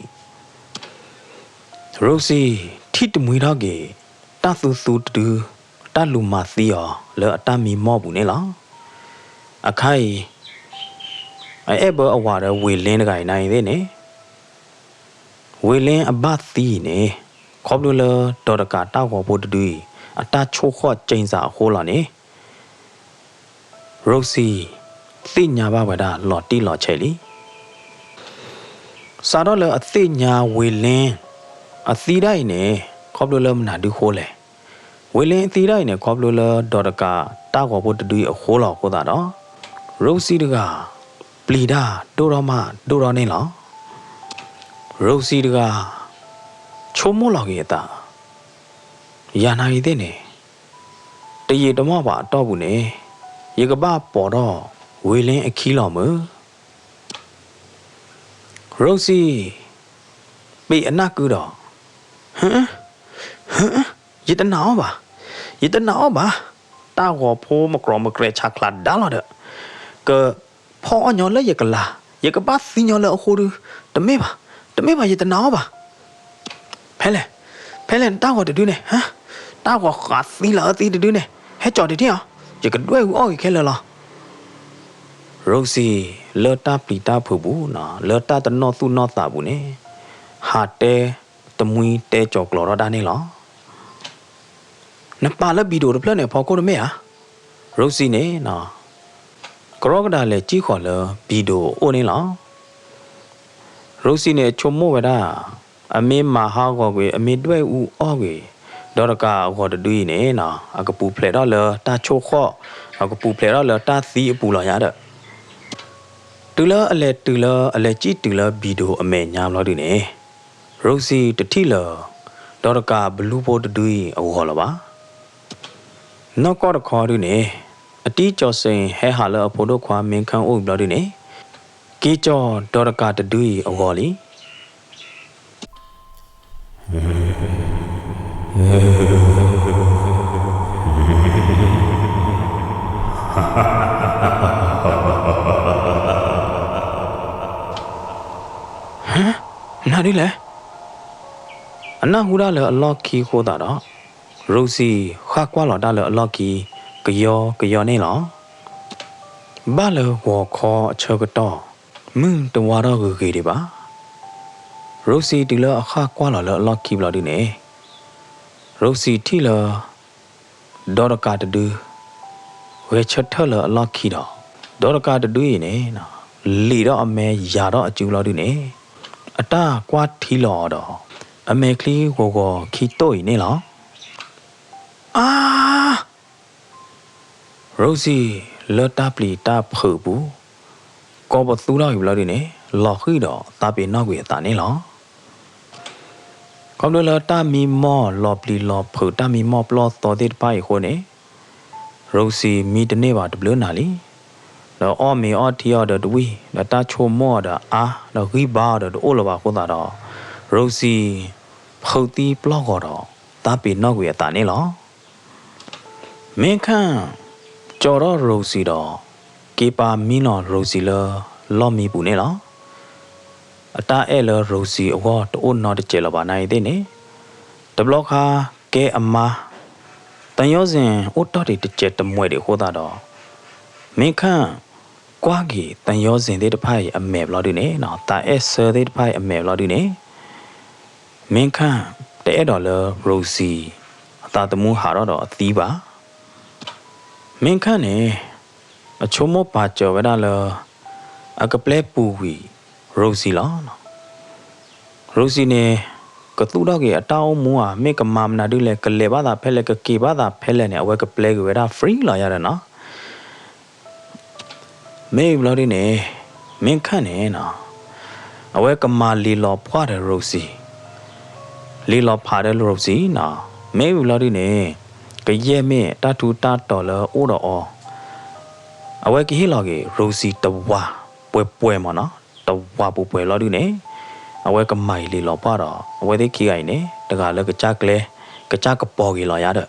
ရိစံ ထံၣ်တမှံထီၣ်က့ၤ တၢ်သူသူတဒု တၢ်လူၤမၤသံအီၤလၢအတၢ်မံမီၢ်ပူၤန့ၣ်လီၤ. အခါအံၤ အအဲၣ်ဘၢအဝၤဒီးဝ့ၤလ့တဂၤအံၤနၤအံၤသ့ၣ်န့ၣ် ဝ့ၤလ့အဘၣ်သံအံၤန့ၣ် ခီဖျိလၢဒီးတကးတၢ်ဂီၤဖိတဒုအံၤ အတၢ်ဆိၣ်ဃီၣ်ကၠ့ၣ်စၢ်အဃိလီၤန့ၣ် ရိစံ သ့ၣ်ညါဘၣ်ဝဲဒၣ်လီၤတံၢ်လီၤဆဲးလံ. စးထီၣ်လၢအသ့ၣ်ညါဝ့ၤလ့ အသံဒၣ်အံၤန့ၣ် ခီဖျိလၢမနုၤဒုဃိလဲၣ်. ဝ့ၤလ့အသံဒၣ်အံၤန့ၣ် ခီဖျိလၢဒီးတကးတၢ်ဂီၤဖိတဒုအံၤအဃိလီၤအဃိသတးဒီး ရိစံတဂၤ ပျံၤတၢ်ဒိၣ်ထီၣ်မးဒိၣ်ထီၣ်န့ၣ်လီၤ. ရိစံတဂၤ ဆိကမိၣ်လီၤက့ၤအသး ယၤနၤအံၤသ့ၣ်န့ၣ် တယံာ်တမီၢ်ဘၣ်အတီၢ်ပူၤန့ၣ် ယကဘၣ်ပိာ်ထီၣ်ဝ့ၤလ့အခံလီၤမုၢ် ရိစံ ပ့းအနၢ်ကုဒီး ဟ, ဟ, ယတနာ်အီၤဘၣ်, ယတနာ်အီၤဘၣ်, တၢ်ဂီၤဖိမကြၢးမကြဲးဆးချးဒါလီၤဒီး ကဖီအီၣ်ညီလၢယကလၤ, ယကဘၣ်သံညီလၢအဃိဒီး တမ့ၢ်ဘၣ်, တမ့ၢ်ဘၣ် ယတနာ်အီၤဘၣ်. ဖဲလဲၣ်, ဖဲလဲၣ်နတၢ်ဂီၤတဒုန့ၣ်, တၢ်ဂီၤဃးသံလၢအသံတဒုန့ၣ်, ဟဲကၠီၤတထံၣ်အီၤ, ယကဒွဲၣ်အူအီၣ်ဂ့ၤခဲလၢာ်လီၤ. ရိစံ လၢတၢ်ပျံၤတၢ်ဖုးပူၤနီၤ လၢတၢ်တနီၣ်သူၣ်နီၣ်သးပူၤန့ၣ် ဟးတဲတမှံတဲကၠီၤကျိးထီၣ်တၢ်န့ၣ်လီၤ. နပာ်လၢဘံၣ်ဒိၣ်တဖျၢၣ်န့ၣ် အဖီခိၣ်တမ့ၢ်ဧါ. ရိစံန့ၣ် ကရီကဒးလဲၤစံၣ်ဃီၤလၢဘံၣ်ဒိၣ်အအိၣ်န့ၣ်လီၤ. ရိစံန့ၣ်အဆိကမိၣ်ဝဲဒၣ် အမ့ၢ်မၤဟးဂီၤကွံာ် အမ့ၢ်ဒွဲၣ်အူအီၣ်ကွံာ် ဒီးတကးအဂီၤတဒုအံၤန့ၣ် အကပူၤဖျဲးထီၣ်လၢတၢ်ဆိၣ်ဃီၣ်, အကပူၤဖျဲးထီၣ်လၢတၢ်သံအပူၤလီၤညါဒီး တုၤလၢအလဲၤတုၤလၢ အလဲၤစံၣ်တုၤလၢဘံၣ်ဒိၣ်အမဲာ်ညါဘျီဒုန့ၣ် ရိစံတထံၣ်လၢၤ ဒီးတကးဘလူဖိတဒုအံၤအဂီၤလၢၤဘၣ်. နီၢ်ကီၢ်တခီဒုန့ၣ် အတံၢ်ကၠီၤစ့ၣ်ဟဲဟးလၢအဖိဒိၣ်ခွါမ့ၢ်ခၣ်အိၣ်ဘျီဒုန့ၣ် က့ၤကၠီၤဒီးတကးတဒုအံၤအဂီၤလံ. ဟါ, မနုၤဒ်လဲၣ်. အနၢ်ဟူတၢ်လၢအလီၢ်ခံအဃိသတးဒီး ရိစံဃၣ်ကွၢ်လီၤတၢ်လၢအလီၢ်ခံ ကယီကယီန့ၣ်လီၤ. ဘၣ်လၢဂီၤခီအဆၢကတီၢ် မုၢ်တဝါထီၣ်ဂ့ၤဂ့ၤဒံးဘၣ်. ရိစံၤ တုၤလၢအဃၣ်ကွၢ်လီၤလၢအလီၢ်ခံဘျီဒုန့ၣ်, ရိစံၤထံၣ်လၢ ဒီးတကးတဒု ဂဲၤဆၢထၢၣ်လၢအလီၢ်ခံဒီး, ဒီးတကးတဒုအံၤန့ၣ် လံာ်ဒီးအမဲာ်ယၤထီၣ်အစုဘျီဒုန့ၣ်, အတၢ်ကွၢ်ထံလီၤအီၤဒီး အမဲာ်ချံဂီၤဂီၤခံတိၢ်အံၤန့ၣ်လီၤ. အါ ရိစံၤ လၢတၢ်ပျံၤတၢ်ဖုးအပူၤ ကိးပသူထီၣ်ဂ့ၤဘျီဒုန့ၣ် လီၤဃံၤဒီးသးပ့ၤနီၣ်ကွံာ်အသးန့ၣ်လီၤ. ခီဖျိလၢတၢ်မံမီၢ်လီၤပျံၤလီၤဖုး တၢ်မံမီၢ်ပျီၢ်သီသ့ၣ်တဖၣ်အံၤအဃိန့ၣ်, ရိစံၤမံတန့ၢ်ဘၣ်တဘျုးနၤလံ. ဒီးအီၣ်မ့ၤအီထံအီဒီးတဝံၣ်, ဒီးတၢ်ဆိကမိၣ်အီၤဒီးအါ, ဒီးဂံၢ်ဘါအီၤဒီးတအိၣ်လၢၤဘၣ်အဃိသတးဒီး, ရိစံၤ ဖုးသံပျီၢ်ဂီၤဒီး သးပ့ၤနီၣ်ကွံာ်အသးန့ၣ်လီၤ. မ့ၢ်ခၣ် ကၠီထီၣ်ရိစံၤဒီး က့ၤပာ်မံလီၤရိစံၤလၢလီၢ်မံပူၤန့ၣ်လီၤ. အတၢ်အဲၣ်လၢရိစံၤအဂီၢ်တအိၣ်နီတစဲးလၢၤဘၣ်နၤအံၤသ့ၣ်န့ၣ်, တဘျီခါကဲအမါ သံယောဇဉ်အိၣ်တီၢ်ဒံးတစဲးတမှဲးဒံးအဃိသတးဒီး, မ့ၢ်ခၣ် ကွၢ်က့ၤ သံယောဇဉ်သ့ၣ်တဖၣ်အံၤအမဲာ်ဘျီဒုန့ၣ်, သးအဲၣ်ဆၢသ့ၣ်တဖၣ်အံၤအမဲာ်ဘျီဒုန့ၣ်, မ့ၢ်ခၣ် တအဲၣ်ဒိးလၢရိစံၤ အသးသမူဟးထီၣ်ဒီးအသံဘၣ်. မ့ၢ်ခၣ်န့ၣ် အဆိကမိၣ်ပာ်စၢၤဝဲဒၣ်လၢ အကပျဲပူၤကွံာ်ရိစံၤလီၤ. ရိစံၤန့ၣ် ကသူၣ်ထီၣ်က့ၤအတၢ်အိၣ်မူဧါ, မ့ၢ်ကမၤမနုၤဒ်လဲၣ်, ကလဲၤဘၣ်သးဖဲလဲၣ်, ကက့ၤဘၣ်သးဖဲလဲၣ်န့ၣ် အဝဲကပျဲက့ၤဝဲဒၣ် free လီၤယၤဒီးနီၤ. မ့ၢ်ဝံၤဘျီဒုန့ၣ် မ့ၢ်ခၣ်န့ၣ်နီၤ, အဝဲကမၤလံာ်လီၤဖးဒီးရိစံၤ, လံာ်လီၤဖးဒီးရိစံၤနီၤ. မ့ၢ်ဝံၤဘျီဒုန့ၣ် ကယဲၢ်မ့ၢ်တၢ်ထူးတၢ်တီၤလၢအိၣ်ဒီးအီၤ, အဝဲကဟ့ၣ်လီၤက့ၤရိစံၤတဝၤပှဲၤပှဲၤမ့ၢ်နီၤ, တဝၤပှဲၤပှဲၤလီၤဒုန့ၣ်, အဝဲကမၤအံၤလံာ်လီၤဖးဒီး အဝဲသ့ၣ်ခံဂၤအံၤန့ၣ် တဂၤလၢကစၢ်ကျဲ ကစၢ်ကပီၤက့ၤလီၤယၤဒီး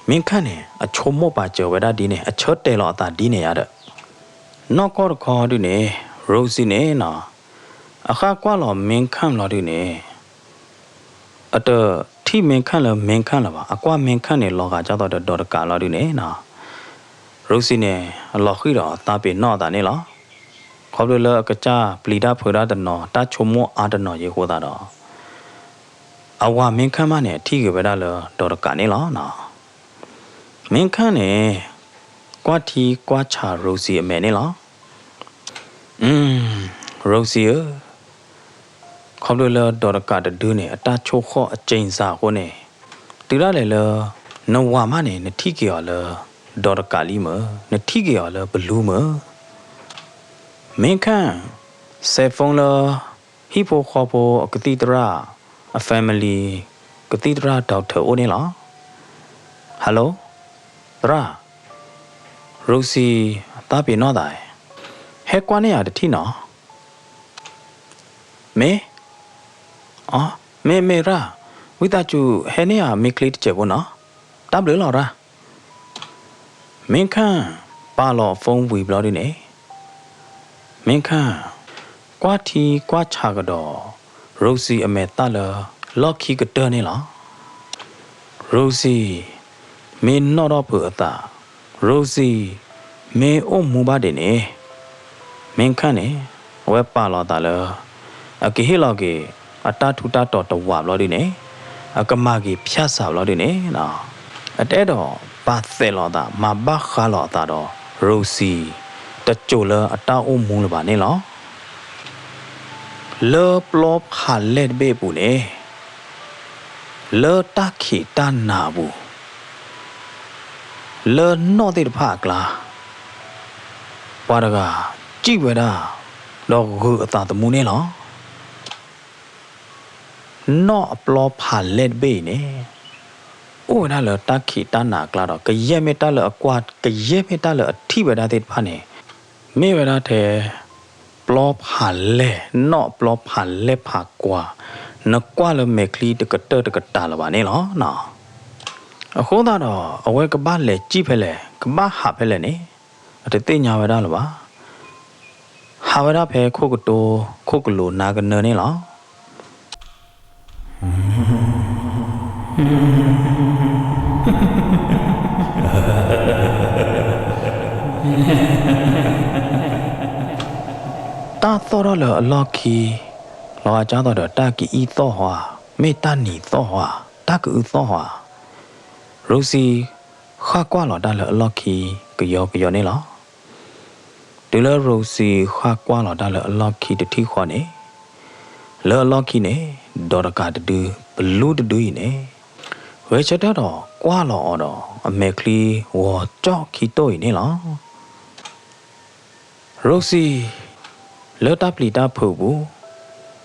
မ့ၢ်ခၣ်န့ၣ် အဆိကမိၣ်ပာ်စၢၤဝဲဒၣ်ဒ်န့ၣ်, အဆၢတဲာ်လီၤအသးဒ်န့ၣ်ယၤဒီး, နီၢ်ကီၢ်တခီဒုန့ၣ် ရိစံၤန့ၣ်နီၤ, အဃၣ်ကွၢ်လီၤမ့ၢ်ခၣ်လီၤဒုန့ၣ်, အတထံၣ်မ့ၢ်ခၣ်လၢမ့ၢ်ခၣ်လၢၤဘၣ်, အကွၢ်မ့ၢ်ခၣ်န့ၣ် လီၤဂာ်ကၢ်သိးဒီးဒီးတကးလီၤဒုန့ၣ်နီၤ, ရိစံၤန့ၣ် အလီၤဃံၤဒီးသးပ့ၤနီၣ်အသးန့ၣ်လီၤ. ခီဖျိလၢအကစၢ်ပျံၤတၢ်ဖုးတၢ်တနီၤ, တၢ်ဆိကမိၣ်အါတနီၤယံၤအဃိသတးဒီး အဝၤမ့ၢ်ခၣ်မးန့ၣ် အထံၣ်ဂ့ၤဝဲဒၣ်လၢဒီးတကးန့ၣ်လီၤ. မ့ၢ်ခၣ်န့ၣ် ကွၢ်ထံကွၢ်ဆးရိစံၤအမဲာ်န့ၣ်လီၤ. အ ရိစံၤဧၢ, ခီဖျိလၢဒီးတကးတဒုန့ၣ် အတၢ်ဆိၣ်ဃီၣ်အက့ၣ်စၢ်အဃိန့ၣ်, တုၤဒၣ်လဲာ်လၢ နဝၤမးန့ၣ် နထံၣ်က့ၤအီၤလၢဒီးတကးလံမ့ၢ်, နထံၣ်က့ၤအီၤလၢပလူမ့ၢ်. မ့ၢ်ခၣ် စဲးဖိလၢ ဟံၣ်ဖိဃီဖိအကသံၣ်သရၣ် အ family ကသံၣ်သရၣ် doctor အိၣ်န့ၣ်လီၤ. Hello သရၣ်, ရိစံၤသးပ့ၤနီၣ်သး, ဟဲကွၢ်န့ၢ်ယၤတထံၣ်နီၤ. မ့ၢ်, အ မ့ၢ်မ့ၢ်ရၣ်, ဝံသးစူၤဟဲန့ၢ်ယၤမ့ၢ်ချံတစဲးဖိနီၤ, တၢ်ဘျုးလီၤရၣ်. မ့ၢ်ခၣ် ပာ်လီၤအ phone ဝံၤဘျီဒုန့ၣ်, မ့ၢ်ခၣ် ကွၢ်ထံကွၢ်ဆးကဒီး ရိစံၤအမဲာ်သၣ်လၢလီၢ်ခံကတၢၢ်န့ၣ်လီၤ. ရိစံၤ မ့ၢ်နီၣ်ထီၣ်ဖုးအသး, ရိစံၤ မ့ၢ်အိၣ်မူဘၣ်ဒ်န့ၣ်, မ့ၢ်ခၣ်န့ၣ် အဝဲပာ်လီၤအသးလၢ အကဟ့ၣ်လီၤက့ၤ အတၢ်ထူးတၢ်တီၤတဝးဘျီဒုန့ၣ်, အကမၤက့ၤဖၠၣ်စးဘျီဒုန့ၣ်, အတအဲၣ်ဒိးပာ်သးလီၤအသး မၤဘၣ်ဃးလီၤအသးဒီး ရိစံၤ တစိၤလၢအတၢ်အိၣ်မူလၢၤဘၣ်န့ၣ်လီၤ. လၢပျီဖးလဲၢ်တဘ့ၣ်အပူၤန့ၣ်, လၢတၢ်ခံးတၢ်နၤအပူၤ, လၢနီၣ်သ့ၣ်တဖၣ်အကျါ, ပှၤတဂၤစံၣ်ဝဲဒၣ် ဒီးဂုာ်အသးသမူန့ၣ်လီၤ. နီၣ်အပျီဖးလဲၢ်တဘ့ၣ်အံၤန့ၣ်, အိၣ်ဝဲဒၣ်လၢတၢ်ခံးတၢ်နၤအကျါဒီး ကယဲၢ်မ့ၢ်တၢ်လၢအကွၢ် ကယဲၢ်မ့ၢ်တၢ်လၢအထံၣ်ဝဲဒၣ်သ့ၣ်တဖၣ်န့ၣ်, မ့ၢ်ဝဲဒၣ်ထဲ ပျီဖးလဲၢ်, နီၣ်ပျီဖးလဲၢ်ဖးကွၢ်, နကွၢ်လၢမဲာ်ချံတကတၢၢ်တကတၢၢ်လၢၤဘၣ်န့ၣ်လီၤ. အဃိသတးဒီး အဝဲကဘၣ်လဲၤစံၣ်ဖဲလဲၣ်, ကဘၣ်ဟးဖဲလဲၣ်န့ၣ်, အတသ့ၣ်ညါဝဲဒၣ်လၢၤဘၣ်. ဟးဝဲဒၣ်ဖဲခိၣ်ကတိၤ ခိၣ်ကလိၤနါကနၢန့ၣ်လီၤ. တၢ်သီၣ်ထီၣ်လၢအလီၢ်ခံ, လီၤဂာ်ကၢ်သိးဒီးတၢ်ကအံၣ်သီၣ်ဟီ, မ့ၢ်တၢ်နံၤသီၣ်ဟီ, တၢ်ကအုသီၣ်ဟီ, ရိစံ ဃၣ်ကွၢ်လီၤတၢ်လၢအလီၢ်ခံ ကယီကယီန့ၣ်လီၤ. တုၤလၢရိစံဃၣ်ကွၢ်လီၤတၢ်လၢအလီၢ်ခံတထံၣ်ဃီန့ၣ်, လၢအလီၢ်ခံန့ၣ် ဒီးတကးတဒု ပလူတဒုအံၤန့ၣ် ဂဲၤဆၢထၢၣ်ဒီးကွၢ်လီၤအီၤဒီး အမဲာ်ချံဂီၤကၠီၣ်ခံတိၢ်အံၤန့ၣ်လီၤ. ရိစံ လၢတၢ်ပျံၤတၢ်ဖုးပူၤ,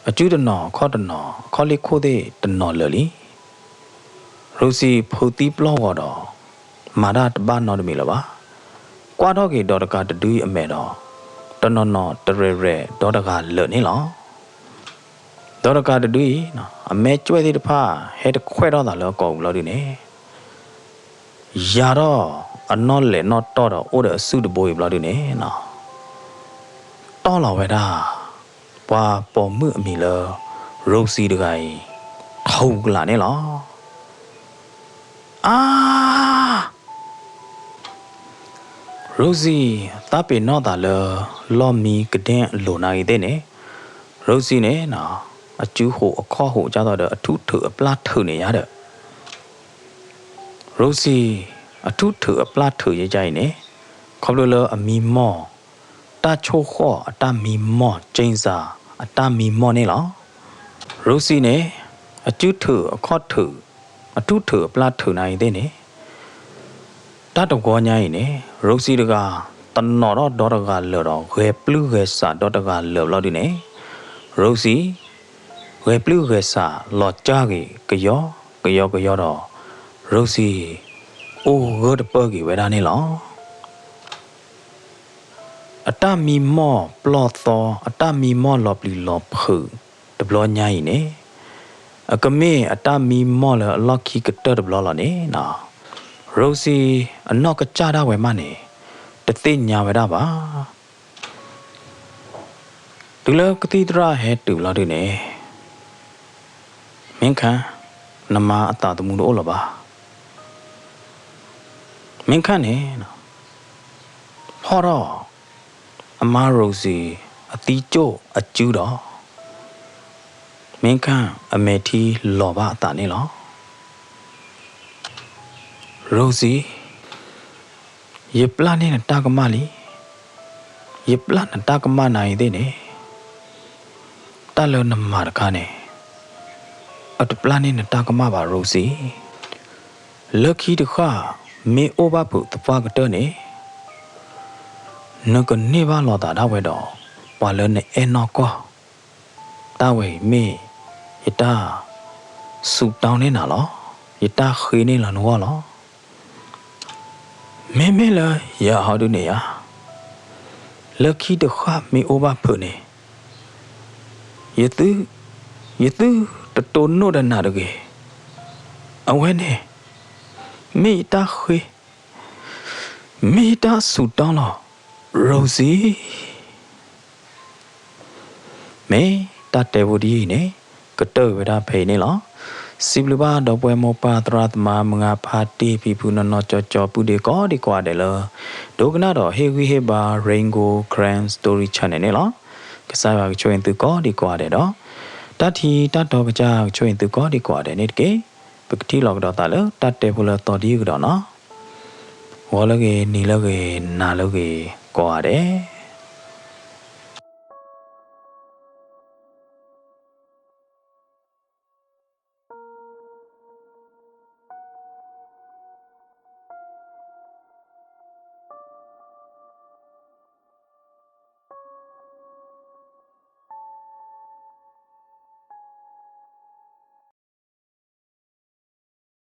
အစုတနီၤခီၣ်တနီၤ အခီၣ်လ့ၢ်ခိၣ်သ့ၣ်တနီၤလၢာ်လံ. ရိစံဖုးသံပျီၢ်ဂီၤဒီး မၤတၢ်တဘၣ်နီတမံၤလၢၤဘၣ်. ကွၢ်ထီၣ်က့ၤဒီးတကးတဒုအံၤအမဲာ်ဒီး တနီၤနီၤတရဲၣ်ရဲၣ်ဒီးတဂၤလၢာ်န့ၣ်လီၤ. ဒီးတကးတဒုအံၤ အမဲာ်ကွဲသ့ၣ်တဖၣ် ဟဲတခွဲးထီၣ်သးလၢအကိာ်ပူၤဘျီဒုန့ၣ် ယၤထီၣ်အနီၣ်လဲၢ်နီၣ်တီၢ်ဒီးအိၣ်ဒီးအစုတဘိအံၤဘျီဒုန့ၣ် တီၢ်လီၤဝဲဒၣ် ပှၤပိာ်မုၣ်အမံၤလၢ ရိစံတဂၤအံၤ ထူကလာ်န့ၣ်လီၤ. အါ ရိစံသးပ့ၤနီၣ်သးလၢ လီၢ်မံကဒဲၣ်အလိၤနၤဂ့ၤသ့ၣ်န့ၣ်, ရိစံန့ၣ် အစုဟိးအခီၣ်ဟိးကၢ်သိးဒီး အထူၣ်ထုးအပျၢ်ထုးန့ၣ်ယါဒီး ရိစံအထူၣ်ထုးအပျၢ်ထုးယါအံၤန့ၣ်, ခီဖျိလၢအမံမီၢ်, တၢ်ဆိၣ်ဃီၣ်အတၢ်မံမီၢ် ကၠ့စၤ အတၢ်မံမီၢ်န့ၣ်လီၤ. ရိစံန့ၣ် အစုထုးအခီၣ်ထုး, အထူၣ်ထုးအပျၢ်ထုးနၤဂ့ၤသ့ၣ်န့ၣ် တၢ်တဝီညါအံၤန့ၣ် ရိစံတဂၤ တနီၤထီၣ်ဒီတဂၤလၢာ်ဒီး ဂဲၤပျုၢ်ဂဲၤဆးဒီတဂၤလၢာ်ဘျီဒုန့ၣ်, ရိစံ ဂဲၤပျုၢ်ဂဲၤဆးလီၤကၢ်က့ၤကယီကယီကယီဒီး ရိစံ အိၣ်ဂၢၢ်တပၢၢ်က့ၤဝဲဒၣ်န့ၣ်လီၤ. အတၢ်မံမီၢ်ပျီၢ်သီ အတၢ်မံမီၢ်လီၤပျံၤလီၤဖုးတဘျီညါအံၤန့ၣ်, အကမ့ၢ်အတၢ်မံမီၢ်လၢအလီၢ်ခံကတၢၢ်တဘျီလီၤန့ၣ်, ရိစံ အနီၢ်ကစၢ်ဒၣ်ဝဲမးန့ၣ် တသ့ၣ်ညါဝဲဒၣ်ဘၣ်. တုၤလၢကသံၣ်သရၣ်ဟဲတုၤဘျီဒုန့ၣ်, မ့ၢ်ခါ နမါအသးသမူတအိၣ်လၢၤဘၣ်. မ့ၢ်ခါန့ၣ် ဖီၣ်ထီၣ် အမါရိစံ အသံကၠိၣ်အစုဒီး မ့ၢ်ခါ အမဲာ်ထံလီၤဘၣ်အသးန့ၣ်လီၤ. ရိစံ ယပျၢ်န့ၢ်နတၢ်ကမၣ်လံ. ယပျၢ်နတၢ်ကမၣ်နၤအံၤသ့ၣ်န့ၣ်, တၢ်လၢနမၤတခါန့ၣ် အတပျၢ်န့ၢ်နတၢ်ကမၣ်ဘၣ်ရိစံ. လၢခံတဃၣ် မ့ၢ်အိၣ်ဘၣ်ဖုးသပှၢ်ကတၢၢ်န့ၣ် နကန့ၢ်ဘၣ်လိာ်သးဒၣ်ဝဲဒီး ပှၤလၢနအဲၣ်နီၢ်ကီၢ်, တၢ်ဝဲအံၤမ့ၢ် ယတၢ်စူးတၢ်န့ၢ်နၤလီၤ. ယတၢ်ဃ့န့ၢ်လီၤနဂီၢ်လီၤ. မ့မ့ၢ်လၢယၤဟီဒုန့ၣ်ယါ, လၢခံတဃၣ်မ့ၢ်အိၣ်ဘၣ်ဖုးန့ၣ် ယသု, ယသုတတိၢ်နီၣ်ဒီးနၤတဂ့ၤ. အဝဲန့ၣ် မ့ၢ်ယတၢ်ဃ့, မ့ၢ်ယတၢ်စူးတၢ်လီၤ, ရိစံ. မ့ၢ်တၢ်တဲဖိဒ်အံၤန့ၣ် ကတၢၢ်ဝဲဒၣ်ဖဲအံၤန့ၣ်လီၤ. စံးဘျုးဘၣ်ဒီပုၢ်ဝဲၢ်မိၢ်ပၢ်သရၣ်သမါမုၢ်ဂၤဖါတံၢ်ဖံဖုနီၢ်နီၢ်ကၠီကၠီ ပုၢ်ဒ့ကိးဒံကိးဂၤဒဲးလၢ ဒိကနၣ်ဒီးဟ့ၣ်ဂံၢ်ဟ့ၣ်ဘါ Rain Gold Karen Story Channel န့ၣ်လီၤ. ကစၢ်ယွၤကဆိၣ်ဂ့ၤသုကိးဒံကိးဂၤဒဲးဒီး တၢ်ထံတၢ်တီကစၢ်ကဆိၣ်ဂ့ၤသုကိးဒံကိးဂၤဒဲးန့ၣ်တက့ၢ်. ပကထံၣ်လိာ်ကဒီးသးလၢတၢ်တဲဖိလၢအသီဒ်အံၤကဒီးနီၤ. ဂီၤလၢဂ့ၤ, နံၤလၢဂ့ၤ, နၤလၢဂ့ၤ, ကိးဂၤဒဲး